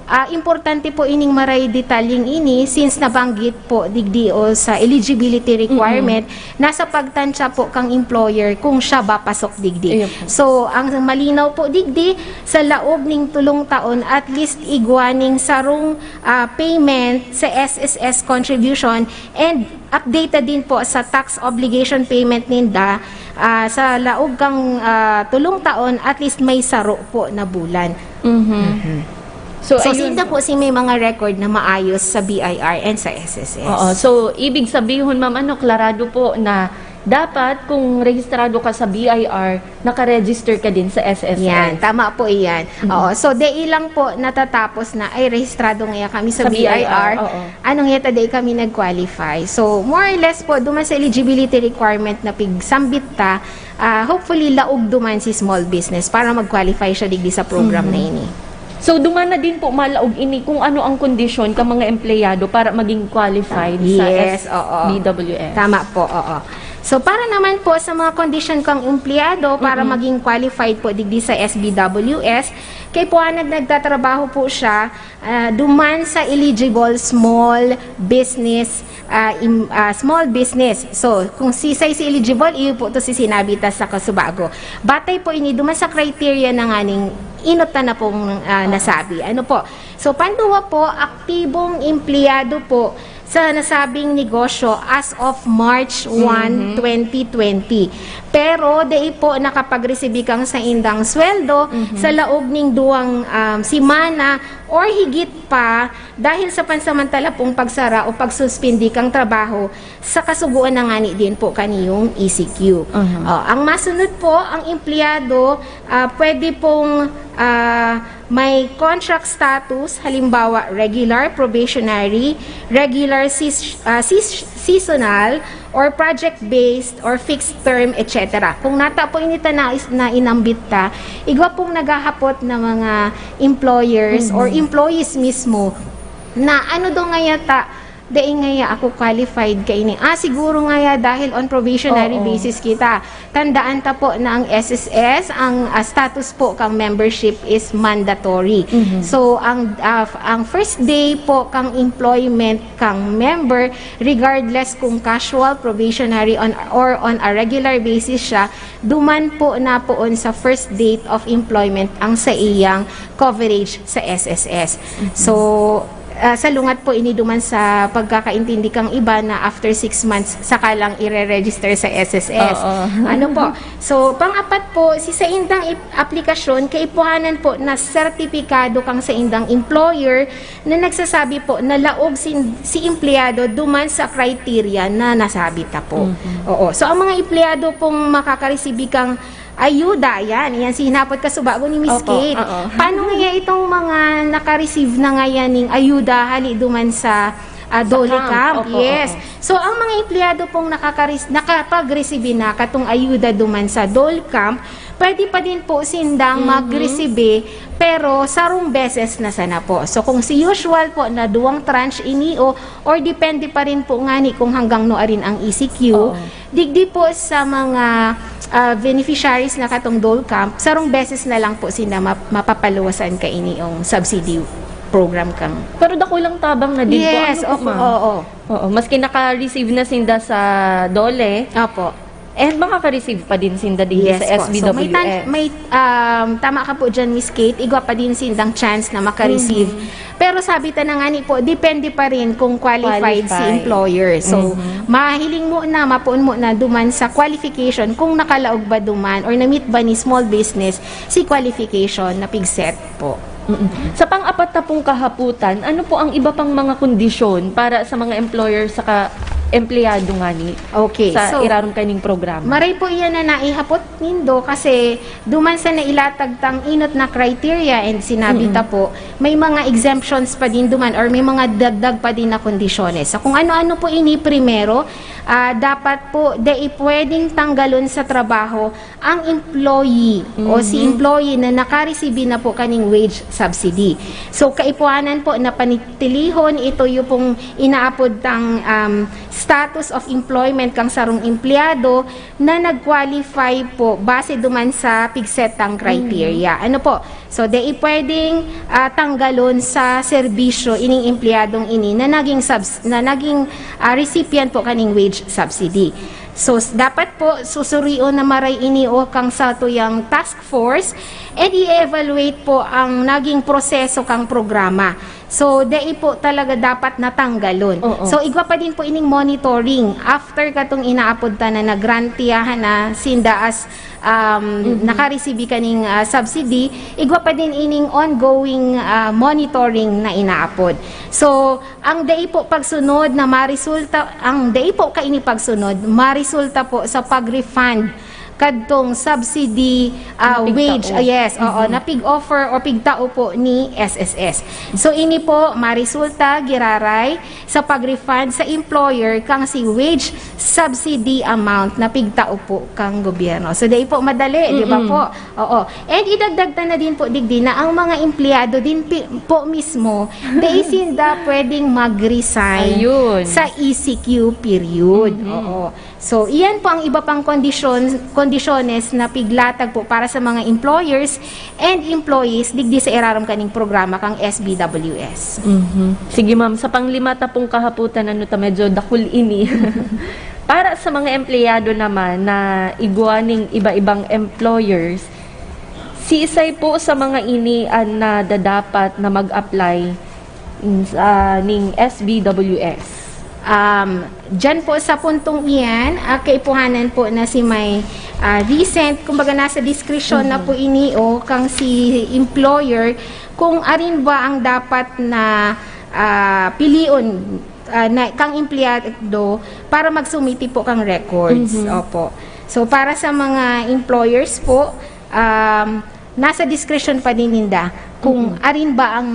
Ah, importante po ining maray detalyeng ini since nabanggit po digdi o sa eligibility requirement, Mm-mm. nasa pagtansya po kang employer kung siya ba pasok digdi. Ayun po. So, ang malinaw po digdi, sa laog ning tulong taon, at least igwa ning sarong, ah, payment sa S S S contribution and updated din po sa tax obligation payment ninda, ah, sa laog kang, ah, tulong taon, at least may saro po na bulan. Mhm. Mhm. So, So, ayun sinda po. po si may mga record na maayos sa B I R and sa S S S. Oo. So, ibig sabihon, ma'am, ano, klarado po na dapat kung rehistrado ka sa B I R, nakaregister ka din sa S S S. Yan, tama po iyan. Mhm. Oo. So, dai lang po natatapos na, "Ay, rehistrado ngaya kami sa Sa B I R, B I R, oo. ano ngaya ta dai kami nag-qualify?" So, more or less po, duman sa eligibility requirement na pigsambit ta, ah, hopefully, laog duman si small business para mag-qualify siya digdi sa program Mhm. na ini. So, duman na din po malaog ini kung ano ang kondisyon ka mga empleyado para maging qualified sa Yes, oo. S B W S. Tama po, oo. So, para naman po sa mga kondisyon kang empleyado para Mm-mm. maging qualified po digdi sa S B W S, kay puwanag nagtatrabaho po siya, ah, duman sa eligible small business, ah, im-, ah, small business. So, kung si, say si eligible, iyo po to si sinabi ta sa kasubago. Batay po ini duman sa criteria na nganing inot ta na pong, ah, Oo. nasabi. Ano po? So, panduwa po, aktibong empleyado po sa nasabing negosyo as of March one, Mhm. twenty twenty. Pero dai po nakapagresibi kang saindang sweldo Mhm. sa laog ning duwang, um, semana or higit pa dahil sa pansamantala pong pagsara o pagsuspindi kang trabaho sa kasugoan na ngani din po kaniyong E C Q. Mhm. Oh, ang masunod po, ang empleyado, ah, pwede pong, ah, may contract status, halimbawa, regular, probationary, regular, seas-, ah, seas-, seasonal, or project-based, or fixed term, et cetera. Kung nata po ini ta na, na inambit ta, igwa pong naghahapot na mga employers Mhm. or employees mismo na ano daw ngaya ta, dai ngaya ako qualified kaini. Ah, siguro ngaya dahil on probationary Oo. basis kita. Tandaan ta po na ang S S S, ang, ah, status po kang membership is mandatory. Mhm. So, ang, ah, f-, ang first day po kang employment kang member, regardless kung casual, probationary, on, or on a regular basis siya, duman po na poon sa first date of employment ang sa iyang coverage sa S S S. Mhm. So, ah, salungat po ini duman sa pagkakaintindi kang iba na after six months, saka lang ire-register sa S S S. Oo. Ano po? So, pang-apat po, si saindang ip-, aplikasyon, kaipuhanan po na sertipikado kang saindang employer na nagsasabi po na laog sin-, si empleyado duman sa criteria na nasabi ta po. Mhm. Oo. So, ang mga empleyado pong makakaresibi kang ayuda, yan. Yan, sinapot ka subago ni Miss Opo, Kate. Oo. Paano ngaya itong mga naka-receive na ngaya ning ayuda hali duman sa, ah, Sa DOLE camp? Camp? Opo, Yes. oo. So, ang mga empleyado pong nakakaris-, nakapag-receive na katong ayuda duman sa DOLE camp, pwede pa din po sindang Mhm. mag-receive, pero sarong beses na sana po. So, kung si usual po na duwang tranche ini o, or depende pa rin po ngani kung hanggang nuarin ang E C Q, Oo. Digdi po sa mga, ah, beneficiaries na katong DOLE camp, sarong beses na lang po sila map-, mapapaluwasan kaini yung subsidy program kang Pero dakulang tabang na din po. Yes, Ano po, opo, ma'am? oo. Oo, maski naka-receive na sinda sa DOLE, Opo. and makaka-receive pa din sinda digdi Yes sa po. So, may tan-, S B W S. may, um, tama ka po dyan, Miss Kate, igwa pa din sindang chance na maka-receive. Mhm. Pero sabi ta na nga ni po, depende pa rin kung qualified si Qualified. employer. So, Mhm. mahiling mo na, mapoon mo na duman sa qualification kung nakalaog ba duman or na-meet ba ni small business si qualification na pigset po. Mm-mm. Sa pang-apat na pong kahaputan, ano po ang iba pang mga kondisyon para sa mga employer saka empleyado ngani Okay, sa so, irarom kaning programa? Maray po iyan na naihapot nindo kasi duman sa nailatag tang inot na criteria and sinabi Mm-mm. ta po, may mga exemptions pa din duman or may mga dagdag pa din na kondisyones. So, kung ano-ano po ini, primero, ah, dapat po dai pwedeng tanggalon sa trabaho ang employee o si Mhm. employee na nakaresibi na po kaning wage subsidy. So, kaipuhanan po na panitilihon ito yung pong inaapod tang, um, status of employment kang sarong empleyado na nag-qualify po base duman sa pigset tang criteria. Mhm. Ano po? So, dai pwedeng, ah, tanggalon sa serbisyo ining empleyadong ini na naging subs-, na naging, ah, recipient po kaning wage subsidy. So, s-, dapat po susurion na maray ini o kang satuyang task force and i-evaluate po ang naging proseso kang programa. So, dai po talaga dapat natanggalon. Oo. So, igwa pa din po ining monitoring. After katong inaapod ta na nagrantiyahan na sinda as, um, Mhm. nakaresibi kaning, ah, subsidy, igwa pa din ining ongoing, ah, monitoring na inaapod. So, ang dai po pagsunod na maresulta, ang dai po kaini pagsunod, maresulta po sa pag-refund kadtong subsidy, ah, Pigtao. wage, ah, yes, oo, Mhm. na pig-offer o pigtao po ni S S S. So, ini po maresulta giraray sa pag-refund sa employer kang si wage subsidy amount na pigtao po kang gobyerno. So, dai po madali, di ba Mm-mm. po? Oo. And idagdag ta na din po, digdi, na ang mga empleyado din pi-, po mismo, dai sinda pwedeng mag-resign Ayun. sa E C Q period. Mhm. Oo. So, iyan po ang iba pang kondisyon, kondisyones na piglatag po para sa mga employers and employees digdi sa irarom kaning programa kang S B W S. Mhm. Sige, ma'am, sa panglima ta pong kahaputan, ano ta, medyo dakul ini. Para sa mga empleyado naman na igwa ning iba-ibang employers, siisay po sa mga ini an nadadapat na mag-apply, mm, sa, ning S B W S? Um, diyan po sa puntong iyan, ah, kaipuhanan po na si may, ah, recent, kumbaga nasa discretion na po ini o kang si employer kung arin ba ang dapat na, ah, pilion, ah, na kang empleyado para magsumiti po kang records. Opo. So, para sa mga employers po, um, nasa discretion pa din ninda kung arin ba ang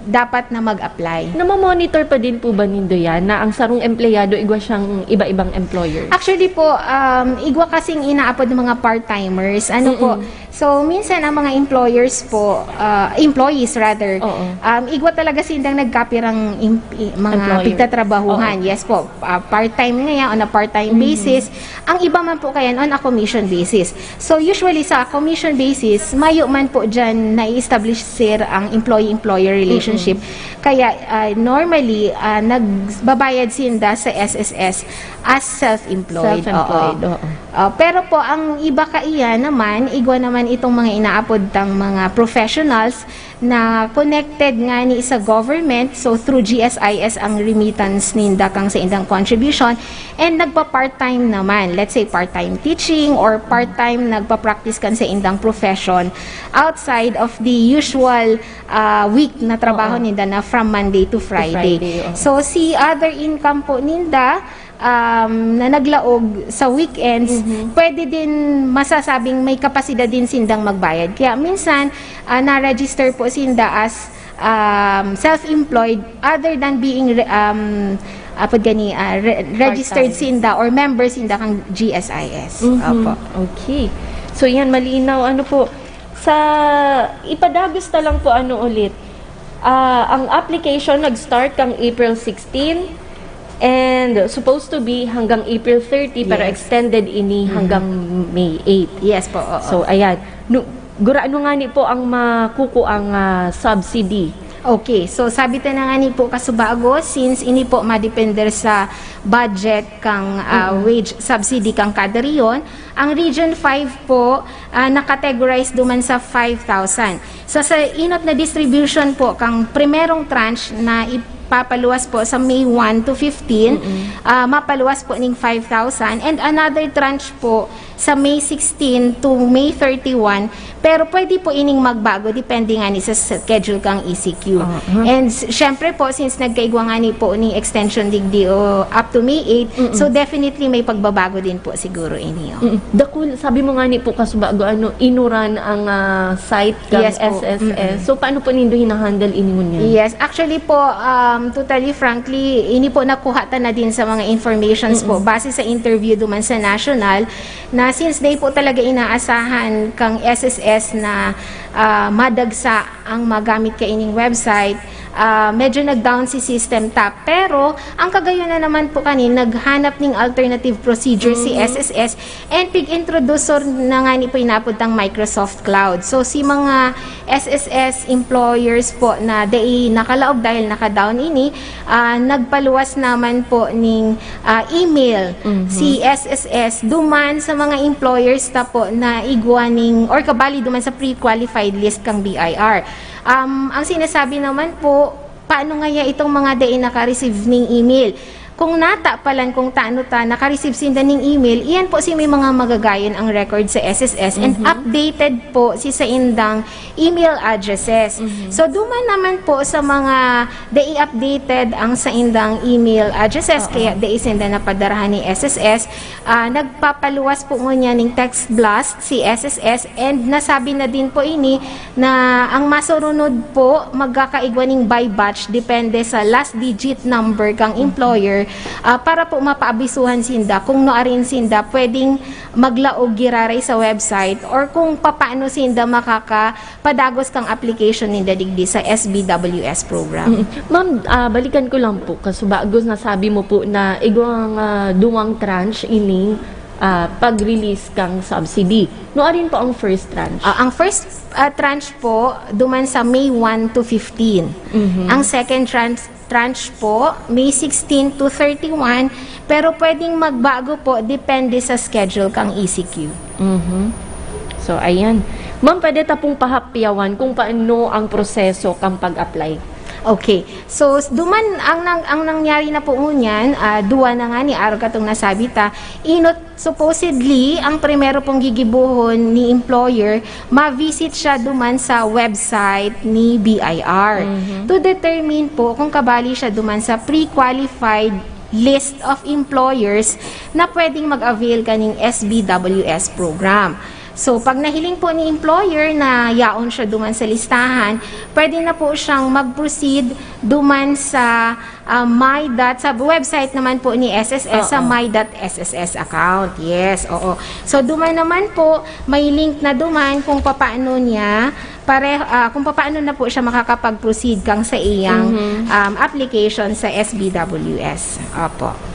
dapat na mag-apply. Namamonitor pa din po ba nindo yan na ang sarong empleyado igwa siyang iba-ibang employer? Actually po, um, igwa kasing inaapod ng mga part-timers. Ano po? So, minsan ang mga employers po, ah, employees rather, Oo. um, igwa talaga sindang nagkapirang im- i- mga Employer. pigtatrabahuhan. Yes po, ah, part-time ngayon on a part-time basis. Ang iba man po kaya on a commission basis. So usually sa commission basis, mayo man po dyan na-establish, sir, ang employee-employer relationship. Kaya ah, normally, ah, nagbabayad sinda sa S S S as self-employed. Self-employed, Oo. Oo. Ah, pero po ang iba kaiya naman, igwa naman itong mga inaapod tang mga professionals na connected ngani sa government, so through G S I S ang remittance ninda kang sa indang contribution, and nagpa-part-time naman, let's say part-time teaching or part-time nagpa-practice kan sa indang profession outside of the usual ah, week na trabaho Oo. ninda na from Monday to Friday. Friday, oo. So si other income po ninda, um, na naglaog sa weekends, pwede din masasabing may kapasidad din sindang magbayad. Kaya minsan, ah, na-register po sinda as um, self-employed other than being re- um, apod gani, ah, re- registered Part-time. Sinda or member sinda kang G S I S. Mhm. Opo. Okay. So yan, malinaw. Ano po, sa ipadagos na lang po, ano ulit, ah, ang application nag-start kang April sixteen and supposed to be hanggang April thirty, pero Yes. Extended ini hanggang May eight. Yes po, oo. So, ayan. No, gurano nga ni po ang makukuang ah, subsidy? Okay, so sabi ta na nga ni po kasubago, since ini po madepender sa budget kang ah, wage subsidy kang kada rehiyon, ang Region five po ah, nakategorize duman sa five thousand. So sa inot na distribution po kang primerong tranche na ipapaluwas po sa May one to fifteen, ah, mapaluwas po ning five thousand, and another tranche po sa May sixteen to May thirty-one, pero pwede po ining magbago depende nga ni sa schedule kang E C Q. Ah, ah. And s- syempre po, since nagkaigwa nga ni po ni extension digdi o up to May eight, so definitely may pagbabago din po siguro ini. Oh. Mm. Dakul, sabi mo nga ni po kasubago, ano, inuran ang ah, site kang Yes po. S S S. So, paano po nindo hinahandle ini ngunyan? Yes, actually po, um, totally frankly, ini po nakuha ta na din sa mga informations po base sa interview duman sa National na since day po talaga inaasahan kang S S S na ah, madagsa ang magamit kaining website, ah, medyo nag-down si system ta. Pero ang kagayon na naman po kanin, naghanap ning alternative procedure si S S S and pig-introduce na nga ni po inapod tang Microsoft Cloud. So si mga S S S employers po na dai nakalaog dahil naka-down ini, ah, nagpaluwas naman po ning ah, email si S S S duman sa mga employers ta po na igwa ning or kabali duman sa pre-qualified list kang B I R. Um, ang sinasabi naman po, paano ngaya itong mga dai naka-receive ning email? Kung nata palan kung tano ta naka-receive sinda ning email, iyan po si may mga magagayon ang record sa S S S and updated po si sa indang email addresses. So duman naman po sa mga dai updated ang sa indang email addresses kaya dai sinda napadarahan ni S S S. Ah, nagpapaluwas po ngunyan ning text blast si S S S and nasabi na din po ini na ang masurunod po magkakaigwa ning by batch depende sa last digit number kang employer, ah, para po mapaabisuhan sinda kung no arin sinda pwedeng maglaog giraray sa website or kung papaano sinda makakapadagos kang application ninda digdi sa S B W S program. Mm. Ma'am, ah, balikan ko lang po, kasubago nasabi mo po na igwang ah, duwang tranche ining ah, pag-release kang subsidy. No arin po ang first tranche? Ah, ang first ah, tranche po duman sa May one to fifteen. Ang second tranche tranche po May sixteen to thirty-one, pero pwedeng magbago po depende sa schedule kang E C Q. Mhm. So, ayan. Ma'am, pwede ta pong pahapyawan kung paano ang proseso kang pag-apply? Okay. So, s- duman, ang, nang, ang nangyari na po ngunyan, ah, duwa na nga ni arog katong nasabi ta, inot supposedly, ang primero pong gigibuhon ni employer, ma-visit siya duman sa website ni B I R. To determine po kung kabali siya duman sa pre-qualified list of employers na pwedeng mag-avail kaning S B W S program. So, pag nahiling po ni employer na yaon siya duman sa listahan, pwede na po siyang mag-proceed duman sa, ah, my dot, sa website naman po ni S S S, sa Oo. my dot S S S account. Yes, oo. So, duman naman po, may link na duman kung papaano niya, pare, ah, kung papaano na po siya makakapag-proceed kang sa iyang, um, application sa S B W S. Opo.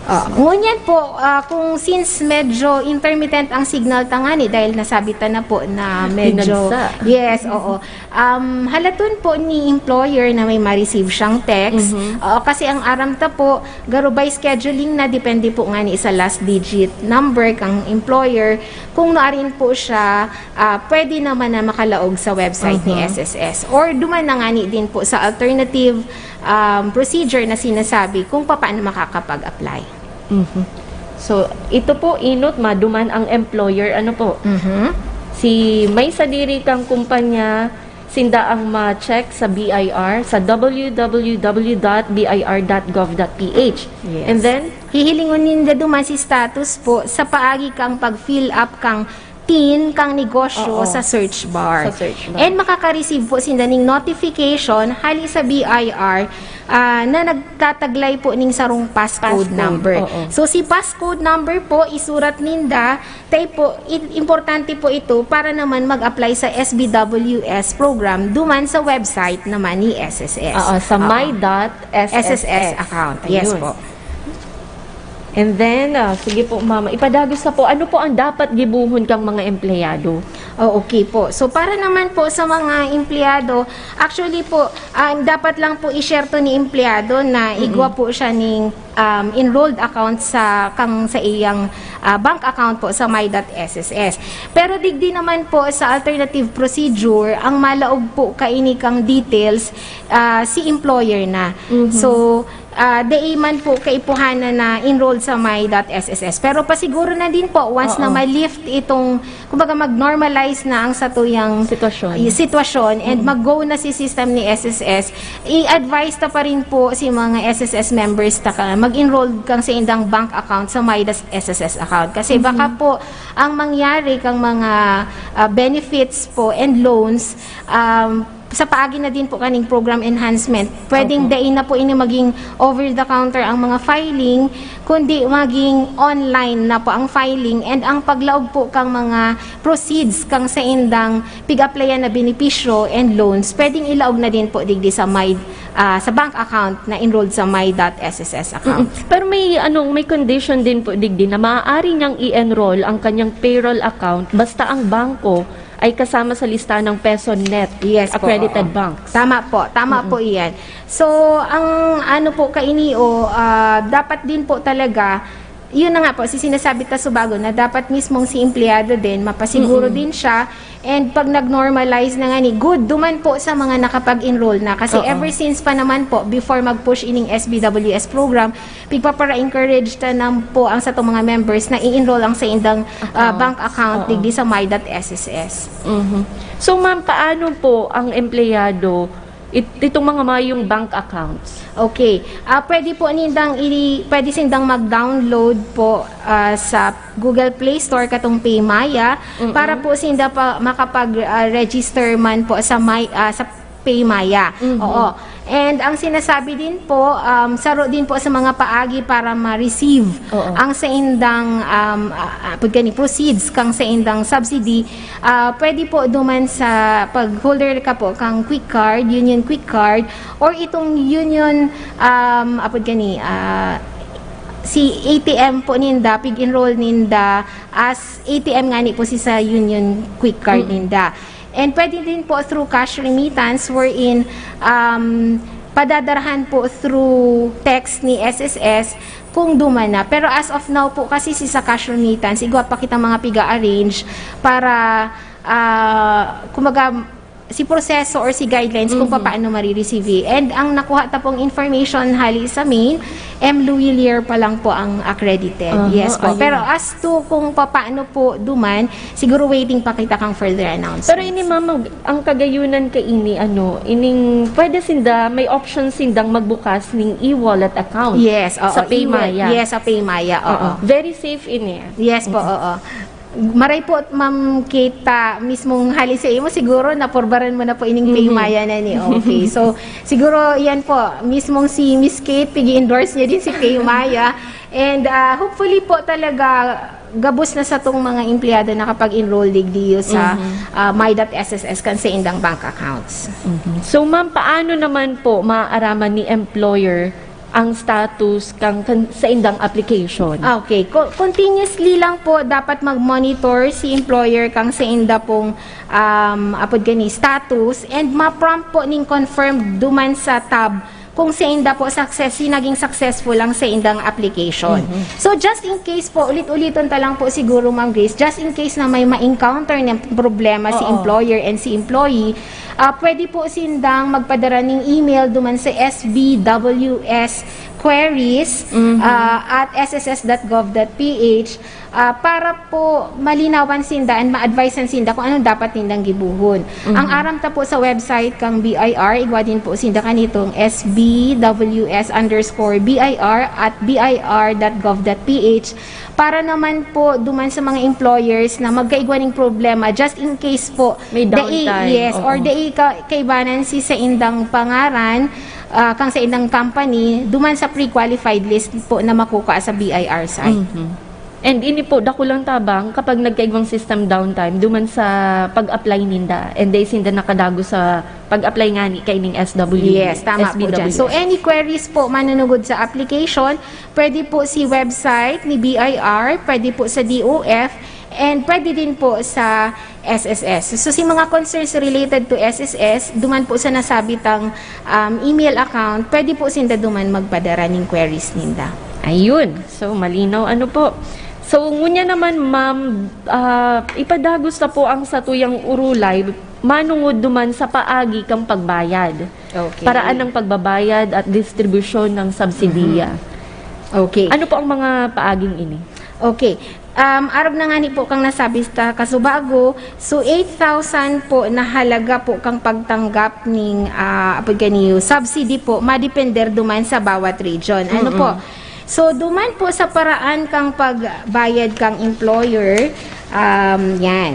Oh, ngunyan po, ah, kung since medyo intermittent ang signal ta ngani dahil nasabi ta na po na medyo Pinagsa. Yes, oo. Um, halaton po ni employer na may ma-receive siyang text. Oo, kasi ang aram ta po, garo by scheduling na, depende po ngani sa last digit number kang employer, kung nuarin po siya, ah, pwede naman na makalaog sa website ni S S S. Or duman na ngani din po sa alternative, um, procedure na sinasabi kung paano makakapag-apply. So, ito po, inot, maduman ang employer, ano po? Mhm. Si may sadiri kang kumpanya, sinda ang ma-check sa B I R sa W W W dot B I R dot gov dot P H. Yes. And then, Hihilingon ninda duman si status po sa paagi kang pag-fill up kang tin kang negosyo Oo. sa search bar. Sa search bar. And makaka-receive po sinda ning notification hali sa B I R, ah, na nagtataglay po ning sarong passcode Passcode, number. Oo. So, si passcode number po, isurat ninda, tay po, i-, importante po ito para naman mag-apply sa S B W S program duman sa website naman ni S S S. Oo, sa Oo. my dot S S S. S S S account. Yes Ayun. po. And then, ah, sige po, mama, ipadagos na po, ano po ang dapat gibuhon kang mga empleyado? Oh, okay po. So, para naman po sa mga empleyado, actually po, ah, dapat lang po i-share to ni empleyado na igwa po siya ning, um, enrolled account sa, kang sa iyang, ah, bank account po sa my dot S S S. Pero digdi naman po sa alternative procedure, ang malaog po kaini kang details, ah, si employer na. So, ah, dai man po kaipuhan na na-enroll sa my dot S S S. Pero pasiguro na din po, once Oo. na ma-lift itong, kumbaga mag-normalize na ang satuyang Sitwasyon. y- sitwasyon and mag-go na si system ni S S S, i-advise ta pa rin po si mga S S S members ta ka mag-enroll kang sa indang bank account sa my dot S S S account. Kasi baka po ang mangyari kang mga, ah, benefits po and loans, um, sa paagi na din po kaning program enhancement, pwedeng Opo. dai na po ini maging over the counter ang mga filing, kundi maging online na po ang filing and ang paglaog po kang mga proceeds kang sa indang pig-applyan na benepisyo and loans, pwedeng ilaog na din po digdi sa my, ah, sa bank account na enrolled sa my dot S S S account. Mm-mm. Pero may, anong, may condition din po digdi na maaari niyang i-enroll ang kanyang payroll account basta ang bangko ay kasama sa listahan ng PESO-NET Yes po, accredited oo. banks. Tama po, tama Mm-mm. po iyan. So, ang ano po kaini o, ah, dapat din po talaga, yun na nga po, si sinasabi ta subago na dapat mismong si empleyado din, mapasiguro Mm-mm. din siya. And pag nag-normalize na nga ni, good duman po sa mga nakapag-enroll na. Kasi Oo. ever since pa naman po, before mag-push ining S B W S program, pigpapara-encourage ta na po ang satong mga members na i-enroll ang sa indang, ah, Accounts. bank account Oo. digdi sa my dot S S S. Mhm. So, ma'am, paano po ang empleyado it-, itong mga mayong bank accounts? Okay. Ah, pwede po nindang i-, pwede sindang mag-download po, ah, sa Google Play Store katong Paymaya Mm-mm. para po sinda pa makapag, ah, register man po sa may, ah, sa Paymaya. Mhm. Oo. And ang sinasabi din po, um, saro din po sa mga paagi para ma-receive Oo. ang sa indang, um, ah, ah, pag gani, proceeds kang sa indang subsidy, ah, pwede po duman sa pag-holder ka po kang Quick Card, Union Quick Card, or itong Union, um, apod gani, ah, si A T M po ninda, pig-enroll ninda as A T M ngani po si sa Union Quick Card Mm. ninda. And pwede din po through cash remittance wherein, um, padadarahan po through text ni S S S kung duman na. Pero as of now po kasi si sa cash remittance, igwa pa kitang mga piga-arrange para, ah, kumbaga, si proseso or si guidelines kung paano marireceive. And ang nakuha ta pong information hali sa main, M. Louis Lier pa lang po ang accredited. Aha, Yes po. ayun. Pero as to kung paano po duman, siguro waiting pa kita kang further announcement. Pero ini, ma'am, mag- ang kagayunan kay ini, ano, ining, pwede sinda, may option sindang magbukas ning e-wallet account Yes, oo. sa Paymaya. Yes, sa Paymaya, oo. Oo. Very safe ini. Yes po, oo. Maray po, Ma'am Kate, mismong hali sa imo, siguro napurbaran mo na po ining Paymaya na ni. Okay. So, siguro yan po, mismong si Miss Kate, pigi-endorse niya din si Paymaya. And ah, hopefully po talaga, gabos na sa tong mga empleyado nakapag-enroll digdiyo sa ah, my dot S S S kan sa indang bank accounts. So, ma'am, paano naman po maaaraman ni employer ang status kang, kan, sa indang application? Okay. Co- continuously lang po dapat mag-monitor si employer kang sa inda pong um, apod gani status and ma-prompt po ning confirmed duman sa tab kung sa inda po success, si naging successful ang sa indang application. So just in case po, ulit-uliton ta lang po siguro, Ma'am Grace, just in case na may ma-encounter na problema si Oo. employer and si employee, ah, pwede po sindang magpadara ning email duman sa S B W S queries ah, at S S S dot gov dot P H ah, para po malinawan sinda and ma-advisean sinda kung anong dapat nindang gibuhon. Ang aram ta po sa website kang B I R, igwa din po sinda kanitong S B W S underscore B I R at B I R dot gov dot P H para naman po duman sa mga employers na magkaigwa ning problema just in case po May dai, downtime, yes, oo. Or dai ka, kaibanan si sa indang pangaran, ah, kang sa indang company, duman sa pre-qualified list po na makukuha sa B I R site. Mhm. And ini po, dakulang tabang kapag nagkaigwang system downtime duman sa pag-apply ninda. And dai sinda nakadago sa pag-apply ngani kaining S W. Yes, tama po dyan. So, S B W S. Any queries po manunugod sa application, pwede po si website ni B I R, pwede po sa D O F, and pwede din po sa S S S. So, si mga concerns related to S S S, duman po sa nasabitang um, email account, pwede po sinda duman magpadara ning queries ninda. Ayun. So, malinaw. Ano po? So, ngunya naman, ma'am, ah, ipadagos na po ang satuyang urulay manungod duman sa paagi kang pagbayad. Okay. Paraan ng pagbabayad at distribusyon ng subsidiya. Okay. Ano po ang mga paaging ini? Okay. Um, arog na ngani po kang nasabi sa kasubago, so eight thousand po na halaga po kang pagtanggap ning ah, apod kaniyo, subsidy po, madepender duman sa bawat region. Ano po? So, duman po sa paraan kang pagbayad kang employer, um, yan.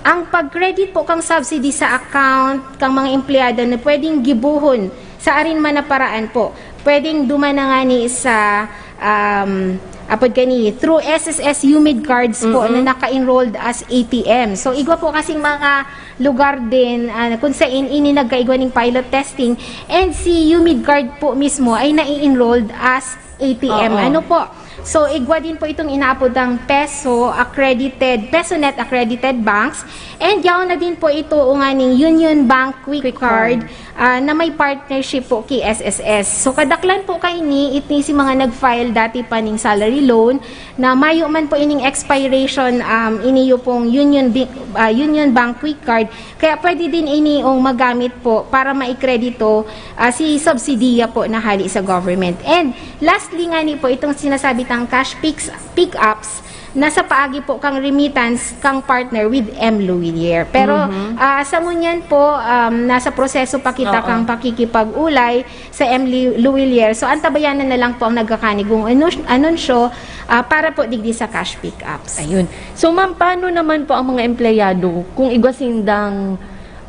Ang pag-credit po kang subsidy sa account kang mga empleyado na pwedeng gibuhon sa arin man na paraan po. Pwedeng duman na ngani sa um, apod kani, through S S S UMID cards po na naka-enrolled as A T M. So, igwa po kasing mga lugar din ah, kung saan ini nagkaigwa ning pilot testing and si UMID card po mismo ay nai-enrolled as A T M. Oo. Ano po? So, igwa din po itong inaapod ng peso accredited, PesoNet accredited banks. And yaon na din po ito nganing Union Bank Quick, Quick Card, ah, na may partnership po ki S S S. So, kadaklan po kaini, itni si mga nag-file dati pa ning salary loan na mayo man po ining expiration um, iniyo pong Union, Di- ah, Union Bank Quick Card. Kaya pwede din ini ong magamit po para maikredito ah, si subsidiya po na hali sa government. And lastly ngani po, itong sinasabi tang cash picks, pick-ups, nasa paagi po kang remittance kang partner with M. Louillier. Pero ah, sa ngunyan po, um, nasa proseso pa kita Oo. kang pakikipag-ulay sa M. Lu- Louillier. So, antabayanan na lang po ang nagkakani kung anus- anunsyo ah, para po digdi sa cash pickups. Ayun. So, ma'am, paano naman po ang mga empleyado kung igwa sindang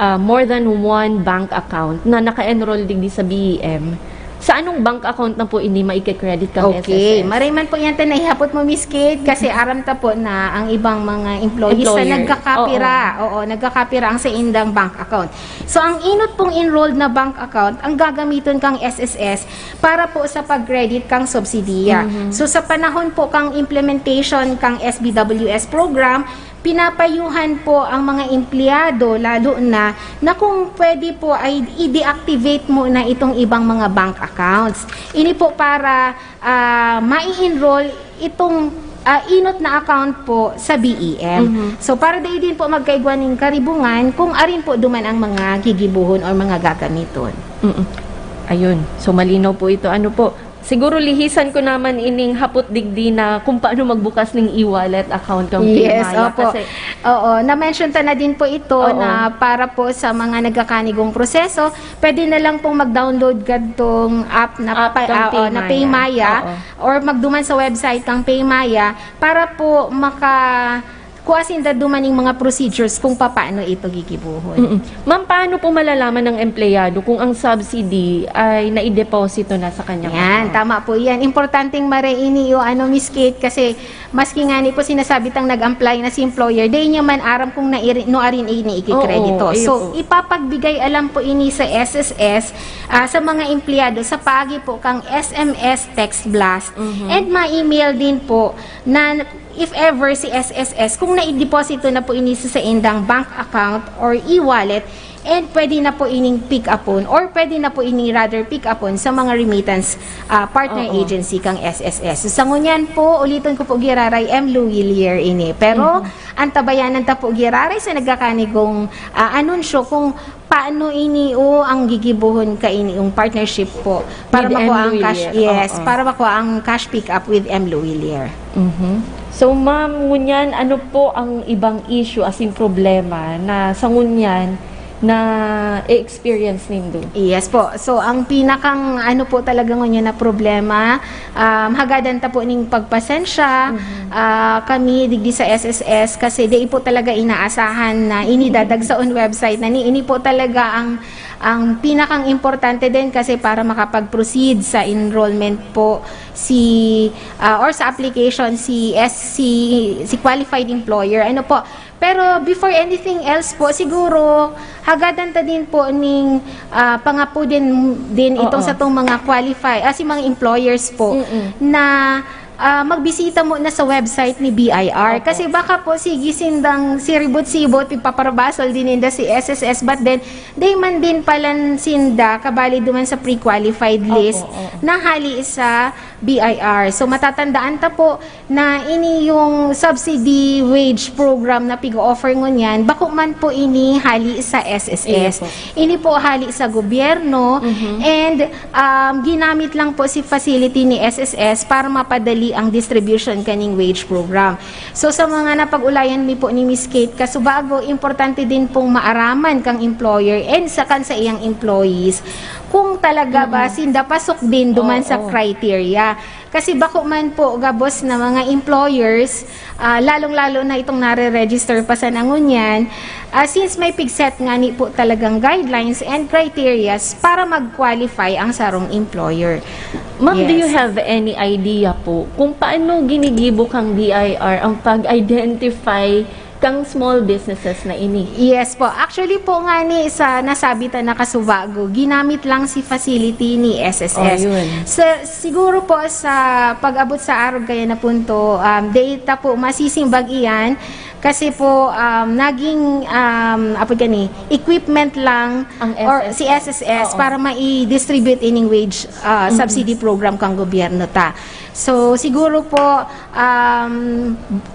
ah, more than one bank account na naka-enroll digdi sa B E M? Sa anong bank account na po ini maike-credit kang Okay. S S S? Maray man po yan ta naihapot mo, Miss Kate, kasi aram ta po na ang ibang mga employees Employer. na nagkakapira. Oo. Nagkakapira ang sa indang bank account. So, ang inot pong enrolled na bank account, ang gagamiton kang S S S para po sa pag-credit kang subsidiya. So, sa panahon po kang implementation kang S B W S program, pinapayuhan po ang mga empleyado, lalo na, na kung pwede po ay i-deactivate muna itong ibang mga bank accounts. Ini po para ah, mai-enroll itong ah, inot na account po sa B E M. Mhm. So, para dai din po magkaigwa ning karibungan kung arin po duman ang mga gigibohon or mga gagamiton. Mm-mm. Ayun. So, malinaw po ito. Ano po? Siguro lihisan ko naman ining hapot digdi na kung paano magbukas ning e-wallet account kang Yes, PayMaya. Opo. Kasi Oo, na-mention ta na din po ito Oo. na para po sa mga nagkakanigong proseso, pwede na lang pong mag-download kadtong app na App pa- kang ah, oh, na PayMaya. PayMaya Oo. or magduman sa website kang PayMaya para po maka kuha sinda duman ning mga procedures kung papaano ito gigibohon. Mm-mm. Ma'am, paano po malalaman ng empleyado kung ang subsidy ay naideposito na sa kanyang Yan, account? Tama po yan. Importanteng maray ini yung ano, Miss Kate, kasi maski nga ni po sinasabi tang nag-apply na si employer, di niya man aram kung nairi, no arin ini ikikredito. Oo, iyo So, po. ipapagbigay alam po ini sa S S S, ah, sa mga empleyado sa paagi po kang S M S text blast. Mhm. And ma-email din po na if ever si S S S, kung naideposito na po ini sa saindang bank account or e-wallet, and pwede na po ining pick upon, or pwede na po ini rather pick upon sa mga remittance, ah, partner Oo. agency kang S S S. So, sa ngunyan po, uliton ko po giraray, M. Louis Lier ini. Pero, Mhm. ang tabayanan ta po giraray sa nagkakanigong, ah, anunsyo kung paano ini o ang gigibohon kaini yung partnership po para With makuha M. ang cash, Louis Lier. yes, Oo. para makuha ang cash pick up with M. Louis Lier. Mhm. So, ma'am, ngunyan, ano po ang ibang issue, as in problema, na sa ngunyan na experience nindo? Yes po. So, ang pinakang ano po talaga ngunyan na problema, um, hagadan ta po ning pagpasensya, Mhm. ah, kami digdi sa S S S kasi di po talaga inaasahan na inidadagsa on website na ni. Ini po talaga ang, ang pinakang importante din kasi para makapag-proceed sa enrollment po si, ah, or sa application si S C, si qualified employer. Ano po? Pero before anything else po, siguro hagadan ta din po ning, ah, pangapo din, din itong Oo. satong mga qualify, ah, si mga employers po Mm-mm. na, ah, magbisita muna sa website ni B I R. Opo. Kasi baka po, sige, sindang siribot-sibot, pagpaparabasol din ninda si S S S, but then, di man din pala sinda kabali duman sa pre-qualified Opo, list oo. na hali sa B I R. So, matatandaan ta po na ini yung subsidy wage program na pig-o-offer ngunyan, bako man po ini hali sa S S S. Iyo po. Ini po hali sa gobyerno, Mhm. and, um, ginamit lang po si facility ni S S S para mapadali ang distribution kaning wage program. So, sa mga napag-ulayan mi po ni Miss Kate, kasubago, importante din pong maaraman kang employer and sa kan sa iyang employees kung talaga ba Mm-mm. sinda pasok din duman sa Oo. criteria. Kasi bako man po gabos na mga employers, ah, lalong-lalo na itong nare-register pa sa nangunyan, ah, since may pigset nga ni po talagang guidelines and criterias para mag-qualify ang sarong employer. Ma'am, do you Yes. have any idea po kung paano ginigibo kang B I R ang pag-identify kang small businesses na ini? Yes po. Actually po nga ni sa nasabi ta na kasubago, ginamit lang si facility ni S S S. Oh, yun. Sa, siguro po sa pag-abot sa arog kaya na punto, um, data po masisimbag iyan kasi po, um, naging, um, apo gani, equipment lang Ang or S S S. si S S S Oo. para mai-distribute ining wage, uh, Mhm. subsidy program kang gobyerno ta. So, siguro po, um,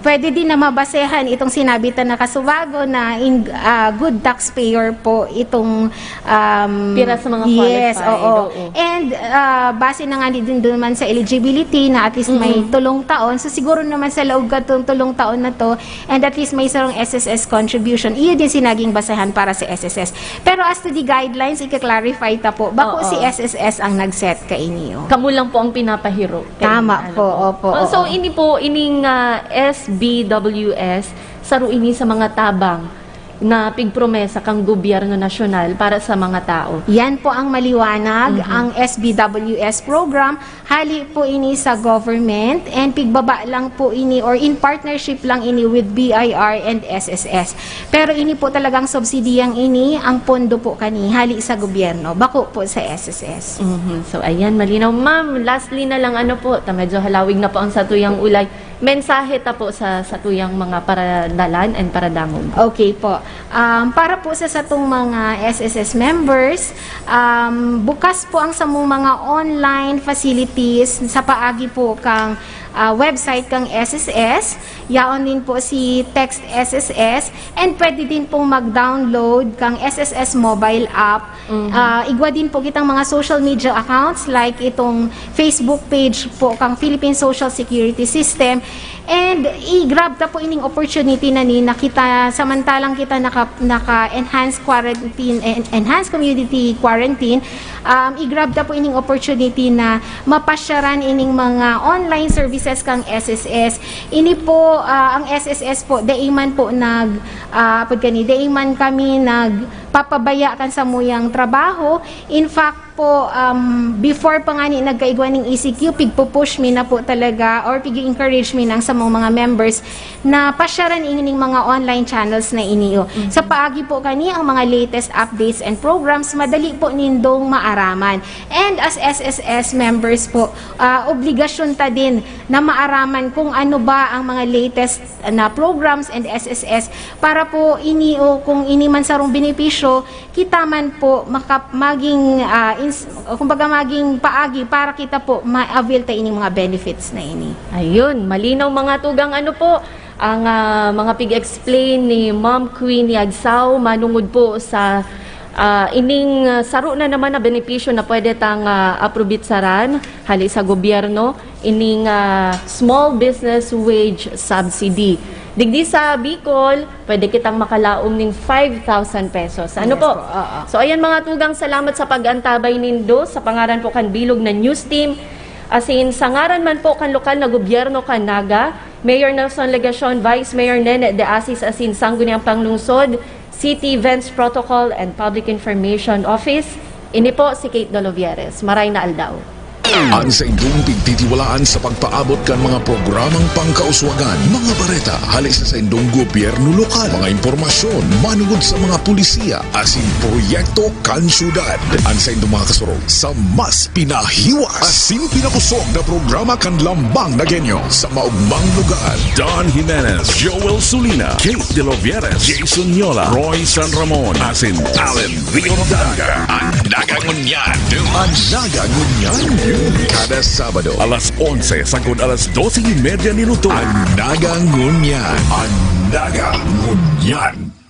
pwede din na mabasehan itong sinabi ta na kasubago na in, ah, good taxpayer po itong, um, Pira sa mga yes, qualified, oo. oo. And, ah, base na nga din duman sa eligibility na at least may Mm-mm. tulong taon, so siguro naman sa laog katong tulong taon na to, and at least may sarong S S S contribution, iyo din si naging basehan para sa S S S. Pero as to the guidelines, ika-clarify ta po, bako Oo. si S S S ang nag-set kaini, oh. Kamo lang po ang pinapahiro. Tama Ano po, po? opo, Oh, so, oo. ini po, ining, ah, S B W S, saro ini sa mga tabang na pigpromesa kang gobyerno nasyonal para sa mga tao. Yan po ang maliwanag, Mhm. ang S B W S program, hali po ini sa government, and pigbaba lang po ini or in partnership lang ini with B I R and S S S. Pero ini po talagang subsidiyang ini, ang pondo po kani, hali sa gobyerno, bako po sa S S S. Mhm. So, ayan, malinaw. Ma'am, lastly na lang, ano po, ta medyo halawig na po ang satuyang ulay. Mensahe ta po sa satuyang mga paradalan and paradangog. Okay po. Um, para po sa satong mga S S S members, um, bukas po ang samong mga online facilities sa paagi po kang, ah, website kang S S S, yaon din po si Text S S S, and pwede din pong mag-download kang S S S mobile app. Ah, igwa din po kitang mga social media accounts like itong Facebook page po kang Philippine Social Security System. And i-grab ta po ining opportunity na ni nakita, samantalang kita naka, naka-enhance quarantine, en-, enhanced community quarantine, um, i-grab ta po ining opportunity na mapasyaran ining mga online services kang S S S. Ini po, ah, ang S S S po, dai man po nag, ah, apod kani, dai man kami nagpapabaya kan samuyang trabaho. In fact po, um, before pa ngani nagkaigwa ning E C Q, pigpupush mi na po talaga or pig-encourage mi nang samong mga members na pasyaran ining mga online channels na ini. Sa paagi po kani, ang mga latest updates and programs, madali po nindong maaraman. And as S S S members po, ah, obligasyon ta din na maaraman kung ano ba ang mga latest na programs and S S S para po ini o kung ini man sarong benepisyo, kita man po maka-, maging, ah, ins-, kumbaga maging paagi para kita po ma-avail ta ining mga benefits na ini. Ayun, malinaw mga tugang. Ano po ang, ah, mga pig-explain ni Ma'am Queenie Agsao manungod po sa, ah, ining, ah, saro na naman na benepisyo na pwede tang, ah, aprobitsaran hali sa gobyerno, ining, ah, small business wage subsidy. Digdi sa Bicol, pwede kitang makalaom ning five thousand pesos. Ano Yes po? po, oo. So, ayan mga tugang, salamat sa pag-antabay nindo. Sa pangaran po kan bilog na news team, asin sa ngaran man po kan lokal na gobyerno kan Naga, Mayor Nelson Legacion, Vice Mayor Nene de Asis, asin Sangguniang Panglungsod, City Events Protocol and Public Information Office, ini po si Kate Dolovieres. Maray na aldaw. An saindong pigtitiwalaan sa pagpaabot kan mga programang pangkauswagan, mga bareta hali sa saindong gobyerno lokal, mga impormasyon manungod sa mga pulisiya asin proyekto kan syudad. An saindong mga kasurog sa mas pinahiwas asin pinakosog na programa kan Lambang Nagenyo sa maugmang lugar. Don Jimenez, Joel Sulina, Kate Delovieres, Jason Yola, Roy San Ramon, asin Allen Rio Danga. An Naga Ngunyan. An Naga Ngunyan. Kada Sabado, alas onse sagkod alas dose y media nin udto. An Naga Ngunyan. An Naga Ngunyan.